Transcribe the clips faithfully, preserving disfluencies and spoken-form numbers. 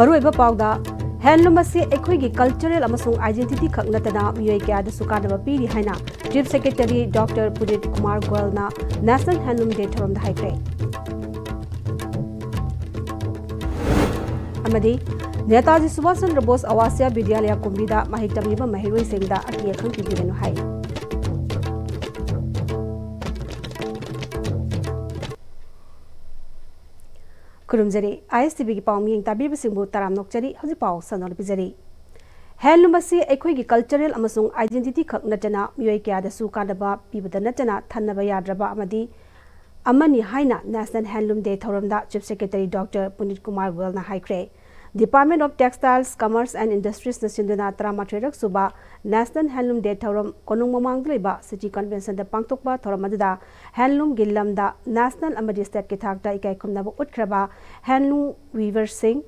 ꯃꯔꯨꯑꯣꯏꯕ ꯄꯥꯎꯗ, ꯍꯦꯟꯂꯨꯝ ꯑꯁꯤ ꯑꯩꯈꯣꯏꯒꯤ ꯀꯜꯆꯔꯦꯜ ꯑꯃꯁꯨꯡ ꯑꯥꯏꯗꯦꯟꯇꯤꯇꯤ ꯈꯛ ꯅꯠꯇꯅ ꯃꯤꯑꯣꯏ ꯀꯌꯥꯗꯁꯨ ꯀꯥꯟꯅꯕ ꯄꯤꯔꯤ ꯍꯥꯏꯅ Chief Secretary Doctor Puneet Kumar Goel ꯅ National Handloom Day ꯊꯧꯔꯝꯗ ꯍꯥꯏꯈ꯭ꯔꯦ꯫ ꯑꯃꯗꯤ ꯅꯦꯇꯥꯖꯤ ꯁꯨꯚꯥꯁ ꯆꯟꯗ꯭ꯔ ꯕꯣꯁ ꯑꯋꯥꯁꯤꯌꯥ ꯕꯤꯗ꯭ꯌꯥꯂꯌ ꯀꯨꯝꯕꯤꯗ ꯃꯍꯩ ꯇꯝꯂꯤꯕ ꯃꯍꯩꯔꯣꯏꯁꯤꯡꯗ ꯑꯀꯤ ꯑꯈꯪ ꯄꯤꯕꯤꯒꯅꯨ ꯍꯥꯏ꯫ ꯈꯨꯔꯨꯝꯖꯔꯤ꯫ ISTV ꯒꯤ ꯄꯥꯎ ꯃꯤꯠꯌꯦꯡ ꯇꯥꯕꯤꯕꯁꯤꯡꯕꯨ ꯇꯔꯥꯝꯅ ꯑꯣꯛꯆꯔꯤ꯫ ꯍꯧꯖꯤꯛ ꯄꯥꯎ ꯁꯟꯗꯣꯛꯅ ꯄꯤꯖꯔꯤ꯫ ꯍꯦꯟꯂꯨꯝ ꯑꯁꯤ ꯑꯩꯈꯣꯏꯒꯤ ꯀꯜꯆꯔꯦꯜ ꯑꯃꯁꯨꯡ ꯑꯥꯏꯗꯦꯟꯇꯤꯇꯤ ꯈꯛ ꯅꯠꯇꯅ ꯃꯤꯑꯣꯏ ꯀꯌꯥꯗꯁꯨ ꯀꯥꯟꯅꯕ ꯄꯤꯕꯗ ꯅꯠꯇꯅ ꯊꯟꯅꯕ ꯌꯥꯗ꯭ꯔꯕ ꯑꯃꯗꯤ ꯑꯃꯅꯤ ꯍꯥꯏꯅ National Handloom Day ꯊꯧꯔꯝꯗ Chief Secretary Doctor Puneet Kumar Goel ꯅ ꯍꯥꯏꯈ꯭ꯔꯦ꯫ Department of Textiles, Commerce and Industries ꯅ ꯁꯤꯟꯗꯨꯅ ꯇꯔꯥꯃꯥꯊꯣꯏꯔꯛ ꯁꯨꯕ National Handloom Day ꯊꯧꯔꯝ ꯀꯣꯅꯨꯡ ꯃꯃꯥꯡꯗ ꯂꯩꯕ City Convention ꯗ ꯄꯥꯡꯊꯣꯛꯄ ꯊꯧꯔꯝ ꯑꯗꯨꯗ ꯍꯦꯟꯂꯨꯝꯒꯤ ꯂꯝꯗ national ꯑꯃꯗꯤ state ꯀꯤ ꯊꯥꯛꯇ ꯏꯀꯥꯏ ꯈꯨꯝꯅꯕ ꯎꯠꯈ꯭ꯔꯕ ꯍꯦꯟꯂꯨꯝ weaver ꯁꯤꯡ,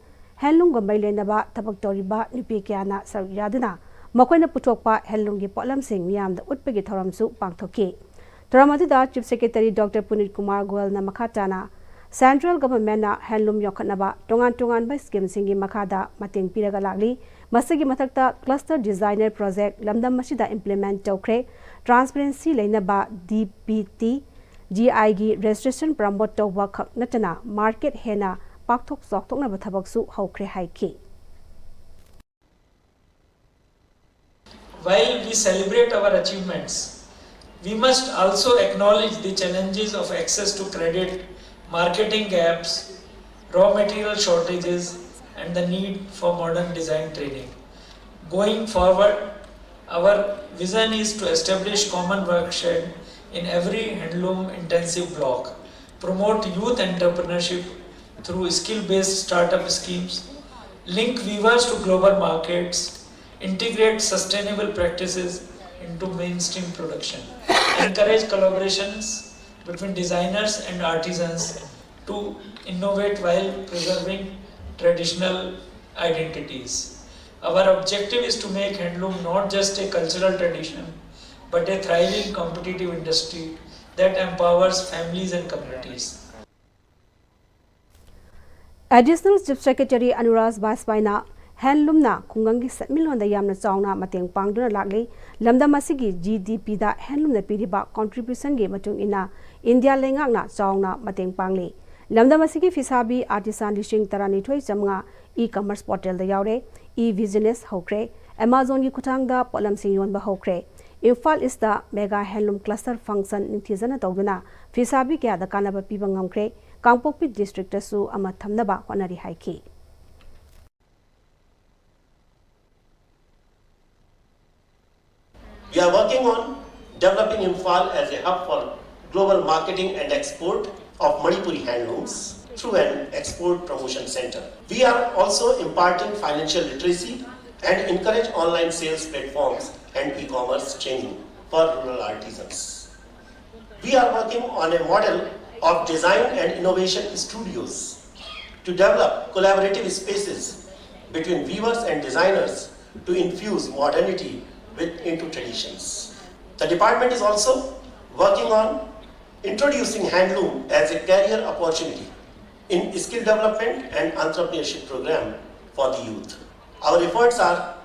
ꯍꯦꯟꯂꯨꯝꯒ ꯃꯔꯤ ꯂꯩꯅꯕ ꯊꯕꯛ ꯇꯧꯔꯤꯕ ꯅꯨꯄꯤ ꯀꯌꯥꯅ ꯁꯔꯨꯛ ꯌꯥꯗꯨꯅ ꯃꯈꯣꯏꯅ ꯄꯨꯊꯣꯛꯄ ꯍꯦꯟꯂꯨꯝꯒꯤ ꯄꯣꯠꯂꯝꯁꯤꯡ ꯃꯤꯌꯥꯝꯗ ꯎꯠꯄꯒꯤ ꯊꯧꯔꯝꯁꯨ ꯄꯥꯡꯊꯣꯛꯈꯤ꯫ ꯊꯧꯔꯝ ꯑꯗꯨꯗ Chief Secretary Doctor Puneet Kumar Goel ꯅ ꯃꯈꯥ ꯇꯥꯅ, Central Government ꯅ ꯍꯦꯟꯂꯨꯝ ꯌꯣꯛꯈꯠꯅꯕ ꯇꯣꯉꯥꯟ ꯇꯣꯉꯥꯟꯕ scheme ꯁꯤꯡꯒꯤ ꯃꯈꯥꯗ ꯃꯇꯦꯡ ꯄꯤꯔꯒ ꯂꯥꯛꯂꯤ꯫ ꯃꯁꯤꯒꯤ ꯃꯊꯛꯇ Cluster Designer Project ꯂꯝꯗꯝ ꯑꯁꯤꯗ implement ꯇꯧꯈ꯭ꯔꯦ꯫ Transparency ꯂꯩꯅꯕ DBT, GI ꯒꯤ registration promote ꯇꯧꯕ ꯈꯛ ꯅꯠꯇꯅ market ꯍꯦꯟꯅ ꯄꯥꯛꯊꯣꯛ ꯆꯥꯎꯊꯣꯛꯅꯕ ꯊꯕꯛꯁꯨ ꯍꯧꯈ꯭ꯔꯦ ꯍꯥꯏꯈꯤ꯫ While we celebrate our achievements, we must also acknowledge the challenges of access to credit, marketing gaps, raw material shortages, and the need for modern design training. Going forward, our vision is to establish common workshed in every handloom intensive block, promote youth entrepreneurship through skill-based startup schemes, link weavers to global markets, integrate sustainable practices into mainstream production, encourage collaborations between designers and artisans to innovate while preserving traditional identities. Our objective is to make handloom not just a cultural tradition, but a thriving competitive industry that empowers families and communities. Additional Chief Secretary Anurag Vajpeyeeꯅ handloomꯅ ꯈꯨꯡꯒꯪꯒꯤ ꯁꯦꯟꯃꯤꯠꯂꯣꯟꯗ ꯌꯥꯝꯅ ꯆꯥꯎꯅ ꯃꯇꯦꯡ ꯄꯥꯡꯗꯨꯅ ꯂꯥꯛꯂꯤ꯫ ꯂꯝꯗꯝ ꯑꯁꯤꯒꯤ GDPꯗ handloomꯅ ꯄꯤꯔꯤꯕ contributionꯒꯤ ꯃꯇꯨꯡ ꯏꯟꯅ ꯏꯟꯗꯤꯌꯥ ꯂꯩꯉꯥꯛꯅ ꯆꯥꯎꯅ ꯃꯇꯦꯡ ꯄꯥꯡꯂꯤ꯫ ꯂꯝꯗꯝ ꯑꯁꯤꯒꯤ ꯐꯤꯁꯥꯕꯤ artisan ꯂꯤꯁꯤꯡ ꯇꯔꯥꯅꯤꯊꯣꯏ ꯆꯥꯝꯃꯉꯥ e-commerce portalꯗ ꯌꯥꯎꯔꯦ꯫ E-business ꯍꯧꯈ꯭ꯔꯦ꯫ Amazonꯒꯤ ꯈꯨꯠꯊꯥꯡꯗ ꯄꯣꯠꯂꯝꯁꯤꯡ ꯌꯣꯟꯕ ꯍꯧꯈ꯭ꯔꯦ꯫ Imphal Eastꯇ mega handloom cluster function ꯅꯤꯡꯊꯤꯖꯅ ꯇꯧꯗꯨꯅ ꯐꯤꯁꯥꯕꯤ ꯀꯌꯥꯗ ꯀꯥꯟꯅꯕ ꯄꯤꯕ ꯉꯝꯈ꯭ꯔꯦ꯫ ꯀꯥꯡꯄꯣꯛꯄꯤ districtꯇꯁꯨ ꯑꯃ ꯊꯝꯅꯕ ꯍꯣꯠꯅꯔꯤ ꯍꯥꯏꯈꯤ꯫ We are working on developing Imphal as a hub for global marketing and export of Manipuri handlooms through an export promotion center. We are also imparting financial literacy and encourage online sales platforms and e-commerce training for rural artisans. We are working on a model of design and innovation studios to develop collaborative spaces between weavers and designers to infuse modernity with, into traditions. The department is also working on introducing handloom as a career opportunity in skill development and entrepreneurship program for the youth. Our efforts are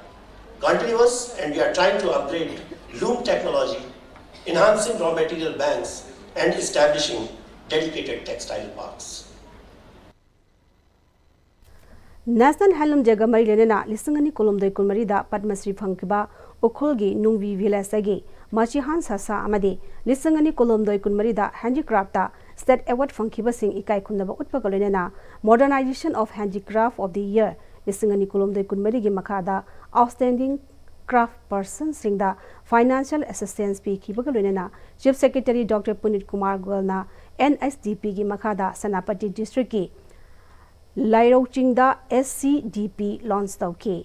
continuous and we are trying to upgrade loom technology, enhancing raw material banks and establishing dedicated textile parks. National Handloom Dayꯒ ꯃꯔꯤ ꯂꯩꯅꯅ ꯂꯤꯁꯤꯡ ꯑꯅꯤ ꯀꯨꯟꯍꯨꯝꯗꯣꯏ ꯀꯨꯟꯃꯔꯤꯗ ꯄꯗꯃ ꯁ꯭ꯔꯤ ꯐꯪꯈꯤꯕ ꯎꯈ꯭ꯔꯨꯜꯒꯤ ꯅꯨꯡꯕꯤ villageꯇꯒꯤ ꯃꯆꯤꯍꯥꯟ ꯁꯁꯥ ꯑꯃꯗꯤ ꯂꯤꯁꯤꯡ ꯑꯅꯤ ꯀꯨꯟꯍꯨꯝꯗꯣꯏ ꯀꯨꯟꯃꯔꯤꯗ handicraftꯇ state award ꯐꯪꯈꯤꯕꯁꯤꯡ ꯏꯀꯥꯏ ꯈꯨꯝꯅꯕ ꯎꯠꯄꯒ ꯂꯣꯏꯅꯅ Modernization of Handicraft of the Year ꯂꯤꯁꯤꯡ ꯑꯅꯤ ꯀꯨꯟꯍꯨꯝꯗꯣꯏ ꯀꯨꯟꯃꯔꯤꯒꯤ ꯃꯈꯥꯗ outstanding craft personꯁꯤꯡꯗ financial assistance ꯄꯤꯈꯤꯕꯒ ꯂꯣꯏꯅꯅ Chief Secretary Doctor ꯄꯨꯅꯤꯠ ꯀꯨꯃꯥꯔ ꯒꯣꯌꯜꯅ NHDPꯒꯤ ꯃꯈꯥꯗ ꯁꯦꯅꯥꯄꯇꯤ districtꯀꯤ ꯂꯥꯏꯔꯧ ꯆꯤꯡꯗ SCDP launch ꯇꯧꯈꯤ꯫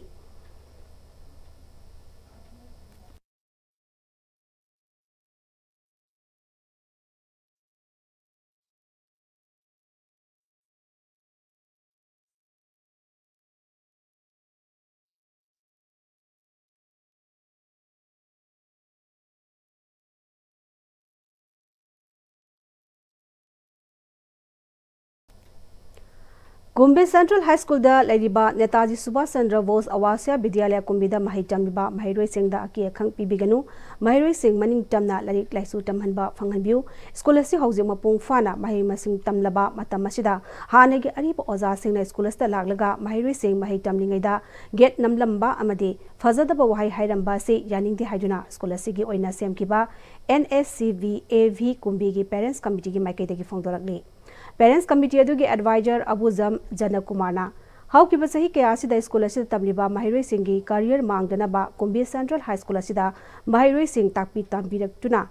ꯀꯨꯝꯕꯤ Central High Schoolꯗ ꯂꯩꯔꯤꯕ ꯅꯦꯇꯥꯖꯤ ꯁꯨꯚꯥꯁ ꯆꯟꯗ꯭ꯔ ꯕꯣꯁ ꯑꯋꯥꯁ꯭ꯌ ꯕꯤꯗ꯭ꯌꯥꯂꯌ ꯀꯨꯝꯕꯤꯗ ꯃꯍꯩ ꯇꯝꯂꯤꯕ ꯃꯍꯩꯔꯣꯏꯁꯤꯡꯗ ꯑꯀꯤ ꯑꯈꯪ ꯄꯤꯕꯤꯒꯅꯨ꯫ ꯃꯍꯩꯔꯣꯏꯁꯤꯡ ꯃꯅꯤꯡ ꯇꯝꯅ ꯂꯥꯏꯔꯤꯛ ꯂꯥꯏꯁꯨ ꯇꯝꯍꯟꯕ ꯐꯪꯍꯟꯕꯤꯌꯨ꯫ ꯁ꯭ꯀꯨꯜ ꯑꯁꯤ ꯍꯧꯖꯤꯛ ꯃꯄꯨꯡ ꯐꯥꯅ ꯃꯍꯩ ꯃꯁꯤꯡ ꯇꯝꯂꯕ ꯃꯇꯝ ꯑꯁꯤꯗ ꯍꯥꯟꯅꯒꯤ ꯑꯔꯤꯕ ꯑꯣꯖꯥꯁꯤꯡꯅ ꯁ꯭ꯀꯨꯜ ꯑꯁꯤꯗ ꯂꯥꯛꯂꯒ ꯃꯍꯩꯔꯣꯏꯁꯤꯡ ꯃꯍꯩ ꯇꯝꯂꯤꯉꯩꯗ ꯒꯦꯠ ꯅꯝꯂꯝꯕ ꯑꯃꯗꯤ ꯐꯖꯗꯕ ꯋꯥꯍꯩ ꯍꯥꯏꯔꯝꯕ ꯑꯁꯤ ꯌꯥꯅꯤꯡꯗꯦ ꯍꯥꯏꯗꯨꯅ ꯁ꯭ꯀꯨꯜ ꯑꯁꯤꯒꯤ ꯑꯣꯏꯅ ꯁꯦꯝꯈꯤꯕ N S C V A V ꯀꯨꯝꯕꯤꯒꯤ Parents Committeeꯒꯤ ꯃꯥꯏꯀꯩꯗꯒꯤ ꯐꯣꯡꯗꯣꯔꯛꯂꯤ꯫ Parents Committee ꯑꯗꯨꯒꯤ advisor ꯑꯕꯨꯖꯝ ꯖꯅꯀꯨꯃꯥꯔꯅ ꯍꯧꯈꯤꯕ ꯆꯍꯤ ꯀꯌꯥ ꯑꯁꯤꯗ ꯁ꯭ꯀꯨꯜ ꯑꯁꯤꯗ ꯇꯝꯂꯤꯕ ꯃꯍꯩꯔꯣꯏꯁꯤꯡꯒꯤ career ꯃꯥꯡꯗꯅꯕ ꯀꯨꯝꯕꯤ Central High School ꯑꯁꯤꯗ ꯃꯍꯩꯔꯣꯏꯁꯤꯡ ꯇꯥꯛꯄꯤ ꯇꯝꯕꯤꯔꯛꯇꯨꯅ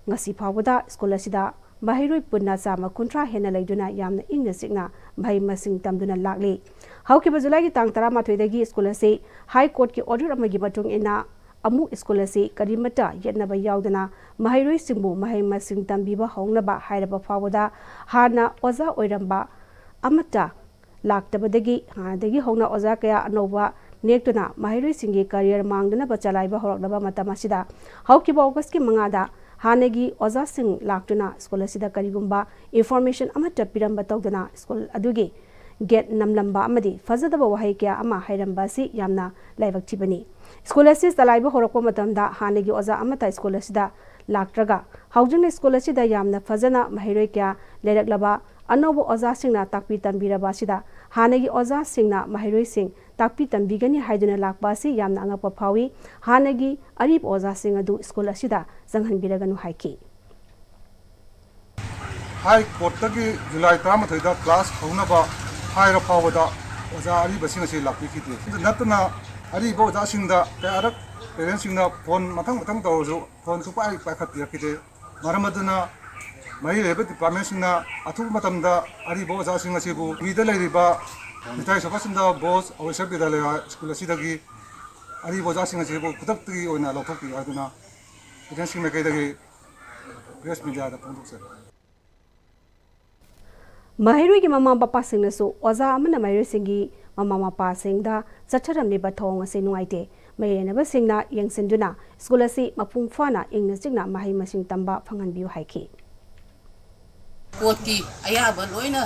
ꯉꯁꯤ ꯐꯥꯎꯕꯗ ꯁ꯭ꯀꯨꯜ ꯑꯁꯤꯗ ꯃꯍꯩꯔꯣꯏ ꯄꯨꯟꯅ ꯆꯥꯝꯃ ꯀꯨꯟꯊ꯭ꯔꯥ ꯍꯦꯟꯅ ꯂꯩꯗꯨꯅ ꯌꯥꯝꯅ ꯏꯪꯅ ꯆꯤꯛꯅ ꯃꯍꯩ ꯃꯁꯤꯡ ꯇꯝꯗꯨꯅ ꯂꯥꯛꯂꯤ꯫ ꯍꯧꯈꯤꯕ ꯖꯨꯂꯥꯏꯒꯤ ꯇꯥꯡ ꯇꯔꯥꯃꯥꯊꯣꯏꯗꯒꯤ ꯁ꯭ꯀꯨꯜ ꯑꯁꯤ High Courtꯀꯤ order ꯑꯃꯒꯤ ꯃꯇꯨꯡ ꯏꯟꯅ ꯑꯃꯨꯛ ꯁ꯭ꯀꯨꯜ ꯑꯁꯤ ꯀꯔꯤꯃꯠꯇ ꯌꯦꯠꯅꯕ ꯌꯥꯎꯗꯅ ꯃꯍꯩꯔꯣꯏꯁꯤꯡꯕꯨ ꯃꯍꯩ ꯃꯁꯤꯡ ꯇꯝꯕꯤꯕ ꯍꯧꯅꯕ ꯍꯥꯏꯔꯕ ꯐꯥꯎꯕꯗ ꯍꯥꯟꯅ ꯑꯣꯖꯥ ꯑꯣꯏꯔꯝꯕ ꯑꯃꯠꯇ ꯂꯥꯛꯇꯕꯗꯒꯤ ꯍꯥꯟꯅꯗꯒꯤ ꯍꯧꯅ ꯑꯣꯖꯥ ꯀꯌꯥ ꯑꯅꯧꯕ ꯅꯦꯛꯇꯨꯅ ꯃꯍꯩꯔꯣꯏꯁꯤꯡꯒꯤ career ꯃꯥꯡꯗꯅꯕ ꯆꯂꯥꯏꯕ ꯍꯧꯔꯛꯂꯕ ꯃꯇꯝ ꯑꯁꯤꯗ ꯍꯧꯈꯤꯕ Augustꯀꯤ ꯃꯉꯥꯗ ꯍꯥꯟꯅꯒꯤ ꯑꯣꯖꯥꯁꯤꯡ ꯂꯥꯛꯇꯨꯅ ꯁ꯭ꯀꯨꯜ ꯑꯁꯤꯗ ꯀꯔꯤꯒꯨꯝꯕ information ꯑꯃꯠꯇ ꯄꯤꯔꯝꯕ ꯇꯧꯗꯅ ꯁ꯭ꯀꯨꯜ ꯑꯗꯨꯒꯤ ꯒꯦꯠ ꯅꯝꯂꯝꯕ ꯑꯃꯗꯤ ꯐꯖꯗꯕ ꯋꯥꯍꯩ ꯀꯌꯥ ꯑꯃ ꯍꯥꯏꯔꯝꯕ ꯑꯁꯤ ꯌꯥꯝꯅ ꯂꯥꯏꯕꯛ ꯊꯤꯕꯅꯤ꯫ ꯁ꯭ꯀꯨꯜ ꯑꯁꯤ ꯆꯂꯥꯏꯕ ꯍꯧꯔꯛꯄ ꯃꯇꯝꯗ ꯍꯥꯟꯅꯒꯤ ꯑꯣꯖꯥ ꯑꯃꯠꯇ ꯁ꯭ꯀꯨꯜ ꯑꯁꯤꯗ ꯂꯥꯛꯇ꯭ꯔꯒ ꯍꯧꯖꯤꯛꯅ ꯁ꯭ꯀꯨꯜ ꯑꯁꯤꯗ ꯌꯥꯝꯅ ꯐꯖꯅ ꯃꯍꯩꯔꯣꯏ ꯀꯌꯥ ꯂꯩꯔꯛꯂꯕ ꯑꯅꯧꯕ ꯑꯣꯖꯥꯁꯤꯡꯅ ꯇꯥꯛꯄꯤ ꯇꯝꯕꯤꯔꯕ ꯑꯁꯤꯗ ꯍꯥꯟꯅꯒꯤ ꯑꯣꯖꯥꯁꯤꯡꯅ ꯃꯍꯩꯔꯣꯏꯁꯤꯡ ꯇꯥꯛꯄꯤ ꯇꯝꯕꯤꯒꯅꯤ ꯍꯥꯏꯗꯨꯅ ꯂꯥꯛꯄ ꯑꯁꯤ ꯌꯥꯝꯅ ꯑꯉꯛꯄ ꯐꯥꯎꯏ꯫ ꯍꯥꯟꯅꯒꯤ ꯑꯔꯤꯕ ꯑꯣꯖꯥꯁꯤꯡ ꯑꯗꯨ ꯁ꯭ꯀꯨꯜ ꯑꯁꯤꯗ ꯆꯪꯍꯟꯕꯤꯔꯒꯅꯨ ꯍꯥꯏꯈꯤ꯫ High Courtꯇꯒꯤ ꯖꯨꯂꯥꯏ ꯇꯔꯥꯃꯥꯊꯣꯏꯗ class ꯍꯧꯅꯕ ꯍꯥꯏꯔ ꯐꯥꯎꯕꯗ ꯑꯣꯖꯥ ꯑꯔꯤꯕꯁꯤꯡ ꯑꯁꯤ ꯂꯥꯛꯄꯤꯈꯤꯗꯦ꯫ ꯑꯗꯨ ꯅꯠꯇꯅ ꯑꯔꯤꯕ ꯑꯣꯖꯥꯁꯤꯡꯗ ꯀꯌꯥꯔꯛ parentsꯁꯤꯡꯅ phone ꯃꯊꯪ ꯃꯊꯪ ꯇꯧꯔꯁꯨ phone ꯁꯨꯡꯄꯥꯏ ꯄꯥꯏꯈꯠꯄꯤꯔꯛꯈꯤꯗꯦ꯫ ꯃꯔꯝ ꯑꯗꯨꯅ ꯃꯔꯤ ꯂꯩꯅꯕ departmentꯁꯤꯡꯅ ꯑꯊꯨꯕ ꯃꯇꯝꯗ ꯑꯔꯤꯕ ꯑꯣꯖꯥꯁꯤꯡ ꯑꯁꯤꯕꯨ ꯀꯨꯝꯕꯤꯗ ꯂꯩꯔꯤꯕ ꯅꯦꯇꯥꯖꯤ ꯁꯨꯚꯥꯁ ꯆꯟꯗ꯭ꯔ ꯕꯣꯁ ꯑꯋꯥꯁ꯭ꯌ ꯕꯤꯗ꯭ꯌꯥꯂꯌ ꯁ꯭ꯀꯨꯜ ꯑꯁꯤꯗꯒꯤ ꯑꯔꯤꯕ ꯑꯣꯖꯥꯁꯤꯡ ꯑꯁꯤꯕꯨ ꯈꯨꯗꯛꯇꯒꯤ ꯑꯣꯏꯅ ꯂꯧꯊꯣꯛꯄꯤꯌꯨ ꯍꯥꯏꯗꯨꯅ parentsꯀꯤ ꯃꯥꯏꯀꯩꯗꯒꯤ press mediaꯗ ꯐꯣꯡꯗꯣꯛꯆꯔꯤ꯫ ꯃꯍꯩꯔꯣꯏꯒꯤ ꯃꯃꯥ ꯃꯄꯥꯁꯤꯡꯅꯁꯨ ꯑꯣꯖꯥ ꯑꯃꯅ ꯃꯍꯩꯔꯣꯏꯁꯤꯡꯒꯤ ꯃꯃꯥ ꯃꯄꯥꯁꯤꯡꯗ ꯆꯠꯊꯔꯝꯂꯤꯕ ꯊꯧꯑꯣꯡ ꯑꯁꯤ ꯅꯨꯡꯉꯥꯏꯇꯦ꯫ ꯃꯔꯤ ꯂꯩꯅꯕꯁꯤꯡꯅ ꯌꯦꯡꯁꯤꯟꯗꯨꯅ ꯁ꯭ꯀꯨꯜ ꯑꯁꯤ ꯃꯄꯨꯡ ꯐꯥꯅ ꯏꯪꯅ ꯆꯤꯛꯅ ꯃꯍꯩ ꯃꯁꯤꯡ ꯇꯝꯕ ꯐꯪꯍꯟꯕꯤꯌꯨ ꯍꯥꯏꯈꯤ꯫ ꯀꯣꯔꯠꯀꯤ ꯑꯌꯥꯕ ꯂꯣꯏꯅ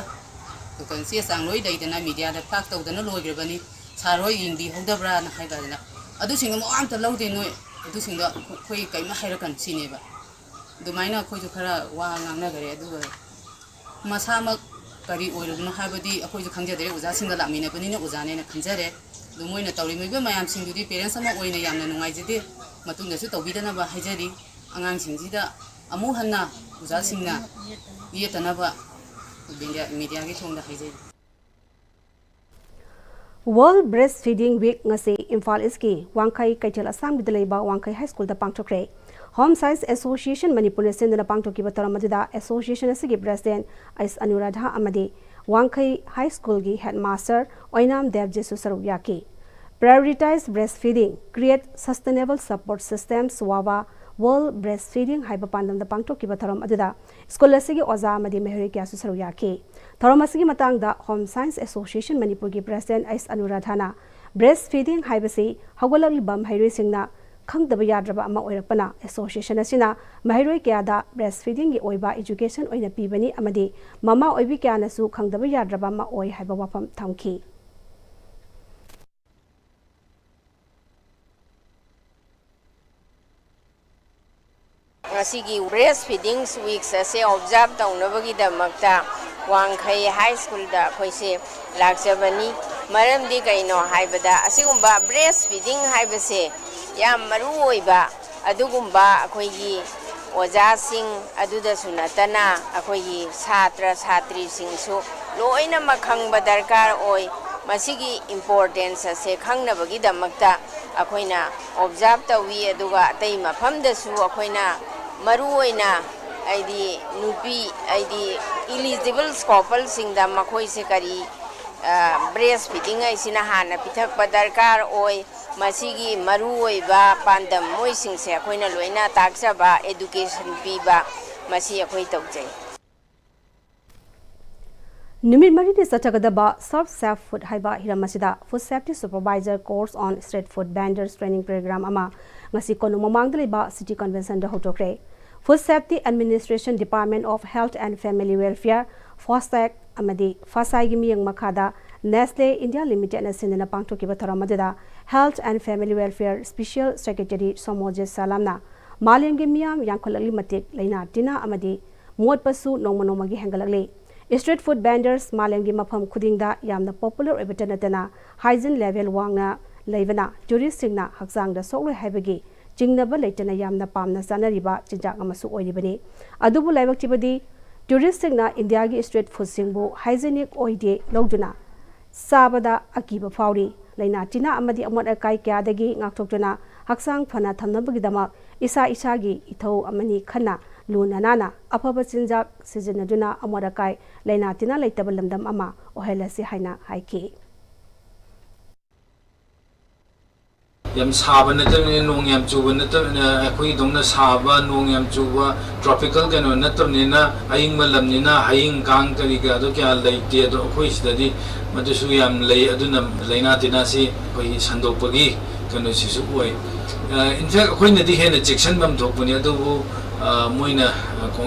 ꯀꯩꯅꯣ ꯆꯦ ꯆꯥꯡ ꯂꯣꯏ ꯂꯩꯗꯅ ꯃꯤꯗꯤꯌꯥꯗ ꯐ꯭ꯂꯥꯛ ꯇꯧꯗꯅ ꯂꯣꯏꯈ꯭ꯔꯕꯅꯤ, ꯁꯥꯔ ꯍꯣꯏ ꯌꯦꯡꯕꯤꯍꯧꯗꯕ꯭ꯔꯥꯅ ꯍꯥꯏꯕꯗꯅ ꯑꯗꯨꯁꯤꯡꯗꯣ ꯃꯋꯥ ꯑꯝꯇ ꯂꯧꯗꯦ꯫ ꯅꯣꯏ ꯑꯗꯨꯁꯤꯡꯗꯣ ꯑꯩꯈꯣꯏ ꯀꯔꯤꯝ ꯍꯥꯏꯔꯛꯀꯅꯨ ꯁꯤꯅꯦꯕ꯫ ꯑꯗꯨꯃꯥꯏꯅ ꯑꯩꯈꯣꯏꯁꯨ ꯈꯔ ꯋꯥ ꯉꯥꯡꯅꯈꯔꯦ꯫ ꯑꯗꯨꯒ ꯃꯁꯥꯃꯛ ꯀꯔꯤ ꯑꯣꯏꯔꯕꯅꯣ ꯍꯥꯏꯕꯗꯤ ꯑꯩꯈꯣꯏꯁꯨ ꯈꯪꯖꯗ꯭ꯔꯦ, ꯑꯣꯖꯥꯁꯤꯡꯒ ꯂꯥꯛꯃꯤꯟꯅꯕꯅꯤꯅ ꯑꯣꯖꯥꯅꯦꯅ ꯈꯟꯖꯔꯦ꯫ ꯑꯗꯨ ꯃꯣꯏꯅ ꯇꯧꯔꯤꯕ ꯃꯌꯥꯝꯁꯤꯡꯗꯨꯗꯤ ꯄꯦꯔꯦꯟꯁ ꯑꯃ ꯑꯣꯏꯅ ꯌꯥꯝꯅ ꯅꯨꯡꯉꯥꯏꯖꯗꯦ꯫ ꯃꯇꯨꯡꯗꯁꯨ ꯇꯧꯕꯤꯗꯅꯕ ꯍꯥꯏꯖꯔꯤ꯫ ꯑꯉꯥꯡꯁꯤꯡꯁꯤꯗ ꯑꯃꯨꯛ ꯍꯟꯅ ꯑꯣꯖꯥꯁꯤꯡꯅ ꯌꯦꯠꯇꯅꯕ ꯃꯤꯗꯤꯌꯥ, ꯃꯤꯗꯤꯌꯥꯒꯤ ꯊꯣꯡꯗ ꯍꯥꯏꯖꯔꯤ꯫ World Breastfeeding Week ꯉꯁꯤ ꯏꯝꯐꯥꯜ ꯏꯁꯀꯤ ꯋꯥꯡꯈꯩ ꯀꯩꯊꯦꯜ ꯑꯁꯥꯡꯕꯤꯗ ꯂꯩꯕ ꯋꯥꯡꯈꯩ ꯍꯥꯏ ꯁ꯭ꯀꯨꯜꯗ ꯄꯥꯡꯊꯣꯛꯈ꯭ꯔꯦ꯫ Home Science Association ꯃꯅꯤꯄꯨꯔꯅ ꯁꯤꯟꯗꯨꯅ ꯄꯥꯡꯊꯣꯛꯈꯤꯕ ꯊꯧꯔꯝ ꯑꯗꯨꯗ ꯑꯦꯁꯣꯁꯤꯌꯦꯁꯟ ꯑꯁꯤꯒꯤ ꯄ꯭ꯔꯦꯁꯤꯗꯦꯟꯠ ꯑꯩꯁ ꯑꯅꯨꯔꯥꯙꯥ ꯑꯃꯗꯤ ꯋꯥꯡꯈꯩ ꯍꯥꯏ ꯁ꯭ꯀꯨꯜꯒꯤ ꯍꯦꯗꯃꯥꯁꯇꯔ ꯑꯣꯏꯅꯥꯝ ꯗꯦꯕꯖꯤꯠꯁꯨ ꯁꯔꯨꯛ ꯌꯥꯈꯤ꯫ Prioritize Breastfeeding, Create Sustainable Support Systems, WAWA, World Breastfeeding ꯍꯥꯏꯕ ꯄꯥꯟꯗꯝꯗ ꯄꯥꯡꯊꯣꯛꯈꯤꯕ ꯊꯧꯔꯝ ꯑꯗꯨꯗ ꯁ꯭ꯀꯨꯜ ꯑꯁꯤꯒꯤ ꯑꯣꯖꯥ ꯑꯃꯗꯤ ꯃꯍꯩꯔꯣꯏ ꯀꯌꯥꯁꯨ ꯁꯔꯨꯛ ꯌꯥꯈꯤ꯫ ꯊꯧꯔꯝ ꯑꯁꯤꯒꯤ ꯃꯇꯥꯡꯗ Home Science Association ꯃꯅꯤꯄꯨꯔꯒꯤ ꯄ꯭ꯔꯦꯁꯤꯗꯦꯟꯠ ꯑꯩꯁ ꯑꯅꯨꯔꯥꯙꯥꯅ, breastfeeding ꯍꯥꯏꯕꯁꯤ ꯍꯧꯒꯠꯂꯛꯂꯤꯕ ꯃꯍꯩꯔꯣꯏꯁꯤꯡꯅ ꯈꯪꯗꯕ ꯌꯥꯗ꯭ꯔꯕ ꯑꯃ ꯑꯣꯏꯔꯛꯄꯅ, ꯑꯦꯁꯣꯁꯤꯌꯦꯁꯟ ꯑꯁꯤꯅ ꯃꯍꯩꯔꯣꯏ ꯀꯌꯥꯗ breastfeedingꯒꯤ ꯑꯣꯏꯕ education ꯑꯣꯏꯅ ꯄꯤꯕꯅꯤ ꯑꯃꯗꯤ ꯃꯃꯥ ꯑꯣꯏꯕꯤ ꯀꯌꯥꯅꯁꯨ ꯈꯪꯗꯕ ꯌꯥꯗ꯭ꯔꯕ ꯑꯃ ꯑꯣꯏ ꯍꯥꯏꯕ ꯋꯥꯐꯝ ꯊꯝꯈꯤ꯫ ꯉꯁꯤꯒꯤ Breastfeeding Weeks ꯑꯁꯦ observe ꯇꯧꯅꯕꯒꯤꯗꯃꯛꯇ ꯋꯥꯡꯈꯩ ꯍꯥꯏ ꯁ꯭ꯀꯨꯜꯗ ꯑꯩꯈꯣꯏꯁꯦ ꯂꯥꯛꯆꯕꯅꯤ꯫ ꯃꯔꯝꯗꯤ ꯀꯩꯅꯣ ꯍꯥꯏꯕꯗ, ꯑꯁꯤꯒꯨꯝꯕ breastfeeding ꯍꯥꯏꯕꯁꯦ ꯌꯥꯝ ꯃꯔꯨ ꯑꯣꯏꯕ ꯑꯗꯨꯒꯨꯝꯕ ꯑꯩꯈꯣꯏꯒꯤ ꯑꯣꯖꯥꯁꯤꯡ ꯑꯗꯨꯗꯁꯨ ꯅꯠꯇꯅ ꯑꯩꯈꯣꯏꯒꯤ ꯁꯥꯇ꯭ꯔ ꯁꯥꯇ꯭ꯔꯤꯁꯤꯡꯁꯨ ꯂꯣꯏꯅꯃꯛ ꯈꯪꯕ ꯗꯔꯀꯥꯔ ꯑꯣꯏ꯫ ꯃꯁꯤꯒꯤ importance ꯑꯁꯦ ꯈꯪꯅꯕꯒꯤꯗꯃꯛꯇ ꯑꯩꯈꯣꯏꯅ observe ꯇꯧꯏ꯫ ꯑꯗꯨꯒ ꯑꯇꯩ ꯃꯐꯝꯗꯁꯨ ꯑꯩꯈꯣꯏꯅ ꯃꯔꯨ ꯑꯣꯏꯅ ꯍꯥꯏꯗꯤ ꯅꯨꯄꯤ ꯍꯥꯏꯗꯤ eligible coupleꯁꯤꯡꯗ ꯃꯈꯣꯏꯁꯦ ꯀꯔꯤ breastfeeding ꯍꯥꯏꯁꯤꯅ ꯍꯥꯟꯅ ꯄꯤꯊꯛꯄ ꯗꯔꯀꯥꯔ ꯑꯣꯏ꯫ ꯃꯁꯤꯒꯤ ꯃꯔꯨ ꯑꯣꯏꯕ ꯄꯥꯟꯗꯝ ꯃꯣꯏꯁꯤꯡꯁꯦ ꯑꯩꯈꯣꯏꯅ ꯂꯣꯏꯅ ꯇꯥꯛꯆꯕ, education ꯄꯤꯕ, ꯃꯁꯤ ꯑꯩꯈꯣꯏ ꯇꯧꯖꯩ꯫ ꯅꯨꯃꯤꯠ ꯃꯔꯤꯅꯤ ꯆꯠꯊꯒꯗꯕ Serve Safe Food ꯍꯥꯏꯕ ꯍꯤꯔꯝ ꯑꯁꯤꯗ Food Safety Supervisor Course on Street Food Vendors Training Program ꯑꯃ ꯉꯁꯤ ꯀꯣꯅꯨꯡ ꯃꯃꯥꯡꯗ ꯂꯩꯕ City Conventionꯗ ꯍꯧꯗꯣꯛꯈ꯭ꯔꯦ꯫ Food Safety Administration, Department of Health and Family Welfare, FASTag ꯑꯃꯗꯤ ꯐꯥꯁꯥꯏꯒꯤ ꯃꯤꯠꯌꯦꯡ ꯃꯈꯥꯗ Nestle India Limited ꯅ ꯁꯤꯟꯗꯨꯅ ꯄꯥꯡꯊꯣꯛꯈꯤꯕ ꯊꯧꯔꯝ ꯑꯗꯨꯗ Health and Family Welfare Special Secretary ꯁꯣꯃꯣꯖꯤꯠ ꯁꯂꯥꯝꯅ ꯃꯥꯂꯦꯝꯒꯤ ꯃꯤꯌꯥꯝ ꯌꯥꯝꯈꯠꯂꯛꯂꯤ ꯃꯇꯤꯛ ꯂꯥꯏꯅꯥ ꯇꯤꯟꯅꯥ ꯑꯃꯗꯤ ꯃꯣꯠꯄꯁꯨ ꯅꯣꯡꯃ ꯅꯣꯡꯃꯒꯤ ꯍꯦꯟꯒꯠꯂꯛꯂꯤ꯫ Street food vendors ꯃꯥꯂꯦꯝꯒꯤ ꯃꯐꯝ ꯈꯨꯗꯤꯡꯗ ꯌꯥꯝꯅ popular ꯑꯣꯏꯕꯇ ꯅꯠꯇꯅ hygiene level ꯋꯥꯡꯅ ꯂꯩꯕꯅ tourist ꯁꯤꯡꯅ ꯍꯛꯆꯥꯡꯗ ꯁꯣꯛꯂꯣꯏ ꯍꯥꯏꯕꯒꯤ ꯆꯤꯡꯅꯕ ꯂꯩꯇꯅ ꯌꯥꯝꯅ ꯄꯥꯝꯅ ꯆꯥꯅꯔꯤꯕ ꯆꯤꯟꯖꯥꯛ ꯑꯃꯁꯨ ꯑꯣꯏꯔꯤꯕꯅꯤ꯫ ꯑꯗꯨꯕꯨ ꯂꯥꯏꯕꯛ ꯊꯤꯕꯗꯤ tourist ꯁꯤꯡꯅ ꯏꯟꯗꯤꯌꯥꯒꯤ street food ꯁꯤꯡꯕꯨ hygienic ꯑꯣꯏꯗꯦ ꯂꯧꯗꯨꯅ ꯆꯥꯕꯗ ꯑꯀꯤꯕ ꯐꯥꯎꯔꯤ꯫ ꯂꯥꯏꯅꯥ ꯇꯤꯟꯅꯥ ꯑꯃꯗꯤ ꯑꯃꯣꯠ ꯑꯀꯥꯏ ꯀꯌꯥꯗꯒꯤ ꯉꯥꯛꯊꯣꯛꯇꯨꯅ ꯍꯛꯆꯥꯡ ꯐꯅ ꯊꯝꯅꯕꯒꯤꯗꯃꯛ ꯏꯁꯥ ꯏꯁꯥꯒꯤ ꯏꯊꯧ ꯑꯃꯅꯤ ꯈꯟꯅ ꯂꯨꯅ ꯅꯥꯟꯅ ꯑꯐꯕ ꯆꯤꯟꯖꯥꯛ ꯁꯤꯖꯤꯟꯅꯗꯨꯅ ꯑꯃꯣꯠ ꯑꯀꯥꯏ ꯂꯥꯏꯅꯥ ꯇꯤꯟꯅꯥ ꯂꯩꯇꯕ ꯂꯝꯗꯝ ꯑꯃ ꯑꯣꯏꯍꯜꯂꯁꯤ ꯍꯥꯏꯅ ꯍꯥꯏꯈꯤ꯫ ꯌꯥꯝ ꯁꯥꯕ ꯅꯠꯇꯕꯅꯤꯅ, ꯅꯣꯡ ꯌꯥꯝ ꯆꯨꯕ ꯅꯠꯇꯕꯅꯤꯅ, ꯑꯩꯈꯣꯏꯗꯧꯅ ꯁꯥꯕ, ꯅꯣꯡ ꯌꯥꯝ ꯆꯨꯕ, tropical ꯀꯩꯅꯣ ꯅꯠꯇꯕꯅꯤꯅ, ꯑꯏꯪꯕ ꯂꯝꯅꯤꯅ ꯍꯌꯤꯡ ꯀꯥꯡ ꯀꯔꯤ ꯀꯔꯥꯗꯣ ꯀꯌꯥ ꯂꯩꯇꯦ꯫ ꯑꯗꯣ ꯑꯩꯈꯣꯏ ꯁꯤꯗꯗꯤ ꯃꯗꯨꯁꯨ ꯌꯥꯝ ꯂꯩ꯫ ꯑꯗꯨꯅ ꯂꯥꯏꯅꯥ ꯇꯤꯟꯅꯥꯁꯤ ꯑꯩꯈꯣꯏꯒꯤ ꯁꯟꯗꯣꯛꯄꯒꯤ ꯀꯩꯅꯣꯁꯤꯁꯨ ꯑꯣꯏ꯫ In fact, ꯑꯩꯈꯣꯏꯅꯗꯤ ꯍꯦꯟꯅ ꯆꯦꯛꯁꯤꯟꯐꯝ ꯊꯣꯛꯄꯅꯤ, ꯑꯗꯨꯕꯨ ꯃꯣꯏꯅ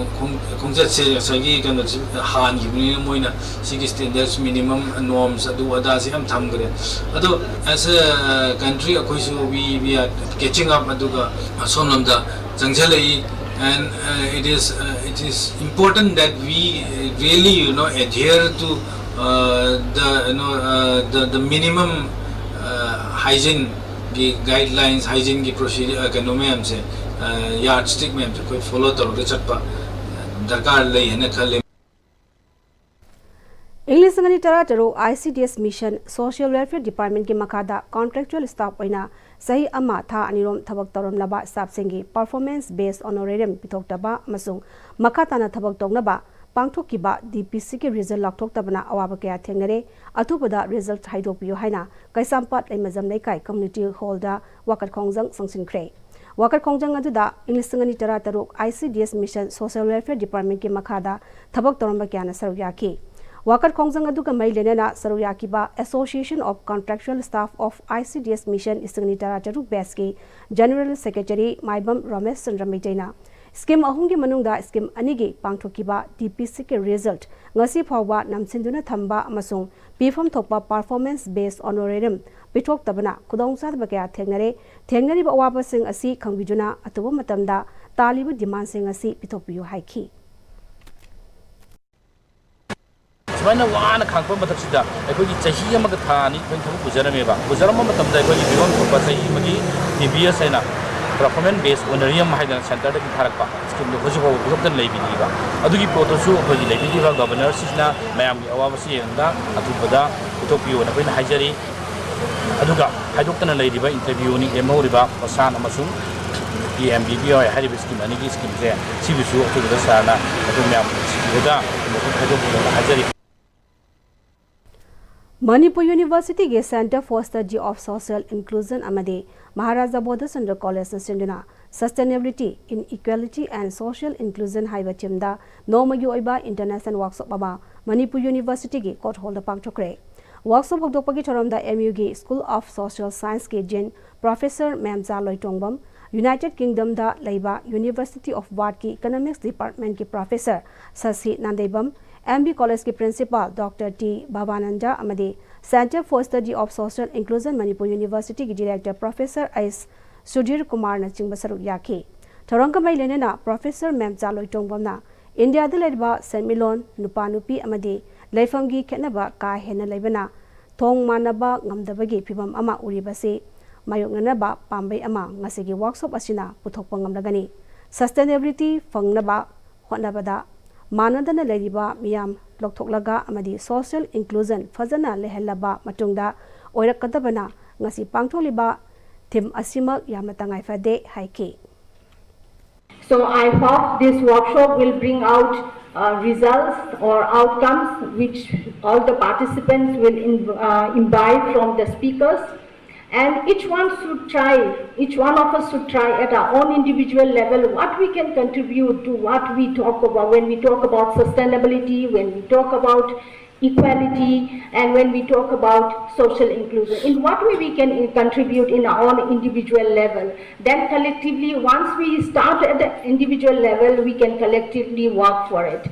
ꯈꯣꯡꯆꯠꯁꯦ ꯉꯁꯥꯏꯒꯤ ꯀꯩꯅꯣꯁꯤ ꯍꯥꯟꯈꯤꯕꯅꯤꯅ, ꯃꯣꯏꯅ ꯁꯤꯒꯤ standards, minimum norms, ꯑꯗꯨ ꯑꯗꯥꯁꯤ ꯌꯥꯝ ꯊꯝꯈ꯭ꯔꯦ꯫ ꯑꯗꯣ as a country ꯑꯩꯈꯣꯏꯁꯨ we we are catching up, ꯑꯗꯨꯒ ꯑꯁꯣꯝꯂꯣꯝꯗ ꯆꯪꯁꯤꯜꯂꯛꯏ꯫ And it is it is important that we really, you know, adhere to the, you know, the the minimum hygiene ꯒꯤ guidelines, hygiene ꯒꯤ procedure, ꯀꯩꯅꯣ ꯃꯌꯥꯝꯁꯦ, yardstick ꯃꯌꯥꯝꯁꯦ ꯑꯩꯈꯣꯏ follow ꯇꯧꯔꯒ ꯆꯠꯄ ꯗꯔꯀꯥꯔ ꯂꯩ ꯍꯥꯏꯅ ꯈꯜꯂꯤ꯫ ꯏꯪ ꯂꯤꯁꯤꯡ ꯑꯅꯤ ꯇꯔꯥ ꯇꯔꯨꯛ I C D S Mission Social Welfare Department ꯀꯤ ꯃꯈꯥꯗ contractual staff ꯑꯣꯏꯅ ꯆꯍꯤ ꯑꯃ ꯊꯥ ꯑꯅꯤꯔꯣꯝ ꯊꯕꯛ ꯇꯧꯔꯝꯂꯕ staff ꯁꯤꯡꯒꯤ performance based honorarium ꯄꯤꯊꯣꯛꯇꯕ ꯑꯃꯁꯨꯡ ꯃꯈꯥ ꯇꯥꯅ ꯊꯕꯛ ꯇꯧꯅꯕ ꯄꯥꯡꯊꯣꯛꯈꯤꯕ D P C ꯒꯤ result ꯂꯥꯎꯊꯣꯛꯇꯕꯅ ꯑꯋꯥꯕ ꯀꯌꯥ ꯊꯦꯡꯅꯔꯦ꯫ ꯑꯊꯨꯕꯗ result ꯍꯥꯏꯗꯣꯛꯄꯤꯌꯨ ꯍꯥꯏꯅ ꯀꯩꯁꯥꯝꯄꯥꯠ ꯂꯩꯃꯖꯝ ꯂꯩꯀꯥꯏ community hall ꯗ ꯋꯥꯀꯠ ꯈꯣꯡꯖꯪ ꯆꯪꯁꯤꯟꯈ꯭ꯔꯦ꯫ ꯋꯥꯀꯠ ꯈꯣꯡꯖꯪ ꯑꯗꯨꯗ ꯏꯪ ꯂꯤꯁꯤꯡ ꯑꯅꯤ ꯇꯔꯥ ꯇꯔꯨꯛ I C D S Mission Social Welfare Department ꯀꯤ ꯃꯈꯥꯗ ꯊꯕꯛ ꯇꯧꯔꯝꯕ ꯀꯌꯥꯅ ꯁꯔꯨꯛ ꯌꯥꯈꯤ꯫ ꯋꯥꯀꯠ ꯈꯣꯡꯖꯪ ꯑꯗꯨꯒ ꯃꯔꯤ ꯂꯩꯅꯅ ꯁꯔꯨꯛ ꯌꯥꯈꯤꯕ Association of Contractual Staff of I C D S Mission ꯂꯤꯁꯤꯡ ꯑꯅꯤ ꯇꯔꯥ ꯇꯔꯨꯛ batch ꯀꯤ General Secretary ꯃꯥꯏꯕꯝ ꯔꯣꯃꯦꯁ ꯆꯟꯗ꯭ꯔ ꯃꯩꯇꯩꯅ ꯁ꯭ꯀꯤꯝ ꯑꯍꯨꯝꯒꯤ ꯃꯅꯨꯡꯗ ꯁ꯭ꯀꯤꯝ ꯑꯅꯤꯒꯤ ꯄꯥꯡꯊꯣꯛꯈꯤꯕ ꯇꯤ ꯄꯤ ꯁꯤꯒꯤ ꯔꯤꯖꯜꯠ ꯉꯁꯤ ꯐꯥꯎꯕ ꯅꯝꯁꯤꯟꯗꯨꯅ ꯊꯝꯕ ꯑꯃꯁꯨꯡ ꯄꯤꯐꯝ ꯊꯣꯛꯄ performance based honorarium ꯄꯤꯊꯣꯛꯇꯕꯅ ꯈꯨꯗꯣꯡꯆꯥꯗꯕ ꯀꯌꯥ ꯊꯦꯡꯅꯔꯦ꯫ ꯊꯦꯡꯅꯔꯤꯕ ꯑꯋꯥꯕꯁꯤꯡ ꯑꯁꯤ ꯈꯪꯕꯤꯗꯨꯅ ꯑꯊꯨꯕ ꯃꯇꯝꯗ ꯇꯥꯜꯂꯤꯕ ꯗꯤꯃꯥꯟꯁꯤꯡ ꯑꯁꯤ ꯄꯤꯊꯣꯛꯄꯤꯌꯨ ꯍꯥꯏꯈꯤ꯫ ꯁꯨꯃꯥꯏꯅ ꯋꯥꯅ ꯈꯥꯡꯉꯛꯄ ꯃꯊꯛꯁꯤꯗ ꯑꯩꯈꯣꯏꯒꯤ ꯆꯍꯤ ꯑꯃꯒ ꯊꯥ ꯑꯅꯤ ꯑꯩꯈꯣꯏꯅ ꯊꯕꯛ ꯄꯨꯖꯔꯝꯃꯦꯕ꯫ ꯄꯨꯖꯔꯝꯕ ꯃꯇꯝꯗ ꯑꯩꯈꯣꯏꯒꯤ ꯄꯤꯐꯝ ꯊꯣꯛꯄ ꯆꯍꯤ ꯑꯃꯒꯤ ꯇꯤ ꯕꯤ ꯑꯦꯁ ꯍꯥꯏꯅ performance based honorarium ꯍꯥꯏꯗꯅ ꯁꯦꯟꯇꯔꯗꯒꯤ ꯊꯥꯔꯛꯄ ꯁ꯭ꯀꯤꯝꯗꯣ ꯍꯧꯖꯤꯛ ꯐꯥꯎꯕ ꯄꯤꯊꯣꯛꯇꯅ ꯂꯩꯕꯤꯔꯤꯕ꯫ ꯑꯗꯨꯒꯤ ꯄꯣꯠꯇꯨꯁꯨ ꯑꯩꯈꯣꯏꯒꯤ ꯂꯩꯕꯤꯔꯤꯕ ꯒꯕꯔꯅꯔꯁꯤꯡꯁꯤꯅ ꯃꯌꯥꯝꯒꯤ ꯑꯋꯥꯕꯁꯤ ꯌꯦꯡꯉꯒ ꯑꯊꯨꯕꯗ ꯄꯤꯊꯣꯛꯄꯤꯌꯣꯅ ꯑꯩꯈꯣꯏꯅ ꯍꯥꯏꯖꯔꯤ꯫ ꯑꯗꯨꯒ ꯍꯥꯏꯗꯣꯛꯇꯅ ꯂꯩꯔꯤꯕ ꯏꯟꯇꯔꯚ꯭ꯌꯨꯅꯤ ꯂꯦꯝꯍꯧꯔꯤꯕ ꯄ꯭ꯔꯣꯁꯥꯟ ꯑꯃꯁꯨꯡ ꯄꯤ ꯑꯦꯝ ꯕꯤ ꯕꯤ ꯋꯥꯏ ꯍꯥꯏꯔꯤꯕ ꯁ꯭ꯀꯤꯝ ꯑꯅꯤꯒꯤ ꯁ꯭ꯀꯤꯝꯁꯦ ꯁꯤꯒꯤꯁꯨ ꯑꯊꯨꯕꯗ ꯁꯥꯔꯅ ꯑꯩꯈꯣꯏ ꯃꯌꯥꯝ ꯁꯤꯜꯂꯒ ꯃꯈꯣꯏ ꯈꯥꯏꯗꯣꯛꯄꯤꯌꯣꯅ ꯍꯥꯏꯖꯔꯤ꯫ ꯃꯅꯤꯄꯨꯔ ꯌꯨꯅꯤꯚꯔꯁꯤꯇꯤꯒꯤ Centre for Study of Social Inclusion ꯑꯃꯗꯤ ꯃꯍꯥꯔꯥꯖꯥ ꯕꯣꯙꯆꯟꯗ꯭ꯔ ꯀꯣꯂꯦꯖꯅ ꯁꯤꯟꯗꯨꯅ Sustainability, Inequality and Social Inclusion ꯍꯥꯏꯕ ꯊꯤꯝꯗ ꯅꯣꯡꯃꯒꯤ ꯑꯣꯏꯕ ꯏꯟꯇꯔꯅꯦꯁꯅꯦꯜ ꯋꯥꯔꯛꯁꯣꯞ ꯑꯃ ꯃꯅꯤꯄꯨꯔ ꯌꯨꯅꯤꯚꯔꯁꯤꯇꯤꯒꯤ ꯀꯣꯔꯠ ꯍꯣꯜꯗ ꯄꯥꯡꯊꯣꯛꯈ꯭ꯔꯦ꯫ ꯋꯥꯔꯛꯁꯣꯞ ꯍꯧꯗꯣꯛꯄꯒꯤ ꯊꯧꯔꯝꯗ ꯑꯦꯝ ꯌꯨꯒꯤ ꯁ꯭ꯀꯨꯜ ꯑꯣꯐ ꯁꯣꯁꯤꯌꯦꯜ ꯁꯥꯏꯟꯁꯀꯤ ꯗꯤꯟ ꯄ꯭ꯔꯣꯐꯦꯁꯔ ꯃꯦꯝꯆꯥ ꯂꯣꯏꯇꯣꯡꯕꯝ, ꯌꯨꯅꯥꯏꯇꯦꯗ ꯀꯤꯡꯗꯝꯗ ꯂꯩꯕ ꯌꯨꯅꯤꯚꯔꯁꯤꯇꯤ ꯑꯣꯐ ꯕꯥꯔꯠꯀꯤ economics ꯗꯤꯄꯥꯔꯠꯃꯦꯟꯠꯀꯤ professor ꯁꯁꯤ Nandeibam, M B ꯀꯣꯂꯦꯖꯀꯤ ꯄ꯭ꯔꯤꯟꯁꯤꯄꯥꯜ ꯗꯣꯛꯇꯔ ꯇꯤ ꯚꯕꯥꯅꯟꯗ ꯑꯃꯗꯤ Centre for Study of Social Inclusion Manipur ꯌꯨꯅꯤꯚꯔꯁꯤꯇꯤꯒꯤ ꯗꯤꯔꯦꯛꯇꯔ ꯄ꯭ꯔꯣꯐꯦꯁꯔ ꯑꯩꯁ ꯁꯨꯙꯤꯔ ꯀꯨꯃꯥꯔꯅꯆꯤꯡꯕ ꯁꯔꯨꯛ ꯌꯥꯈꯤ꯫ ꯊꯧꯔꯝꯒ ꯃꯔꯤ ꯂꯣꯏꯅꯅ ꯄ꯭ꯔꯣꯐꯦꯁꯔ ꯃꯦꯝꯆꯥ ꯂꯣꯏꯇꯣꯡꯕꯝꯅ ꯏꯟꯗꯤꯌꯥꯗ ꯂꯩꯔꯤꯕ ꯁꯦꯟꯃꯤꯠꯂꯣꯟ, ꯅꯨꯄꯥ ꯅꯨꯄꯤ ꯑꯃꯗꯤ ꯂꯩꯐꯝꯒꯤ ꯈꯦꯠꯅꯕ ꯀꯥ ꯍꯦꯟꯅ ꯂꯩꯕꯅ ꯊꯣꯡ ꯃꯥꯟꯅꯕ ꯉꯝꯗꯕꯒꯤ ꯐꯤꯚꯝ ꯑꯃ ꯎꯔꯤꯕꯁꯤ ꯃꯥꯌꯣꯛꯅꯅꯕ ꯄꯥꯝꯕꯩ ꯑꯃ ꯉꯁꯤꯒꯤ ꯋꯥꯔꯛꯁꯣꯞ ꯑꯁꯤꯅ ꯄꯨꯊꯣꯛꯄ ꯉꯝꯂꯒꯅꯤ꯫ Sustainability ꯐꯪꯅꯕ ꯍꯣꯠꯅꯕꯗ ꯃꯥꯟꯅꯗꯅ ꯂꯩꯔꯤꯕ ꯃꯤꯌꯥꯝ ꯂꯧꯊꯣꯛꯂꯒ ꯑꯃꯗꯤ social inclusion ꯐꯖꯅ ꯂꯩꯍꯜꯂꯕ ꯃꯇꯨꯡꯗ ꯑꯣꯏꯔꯛꯀꯗꯕꯅ ꯉꯁꯤ ꯄꯥꯡꯊꯣꯛꯂꯤꯕ ꯊꯤꯝ ꯑꯁꯤꯃꯛ ꯌꯥꯝꯅ ꯇꯉꯥꯏ ꯐꯗꯦ ꯍꯥꯏꯈꯤ꯫ So I hope this workshop will bring out uh, results or outcomes which all the participants will im- uh, imbibe from the speakers. And each one should try, each one of us should try at our own individual level what we can contribute to what we talk about when we talk about sustainability, when we talk about equality, and when we talk about social inclusion, in what way we can contribute in our own individual level, then collectively, once we start at the individual level, we can collectively work for it.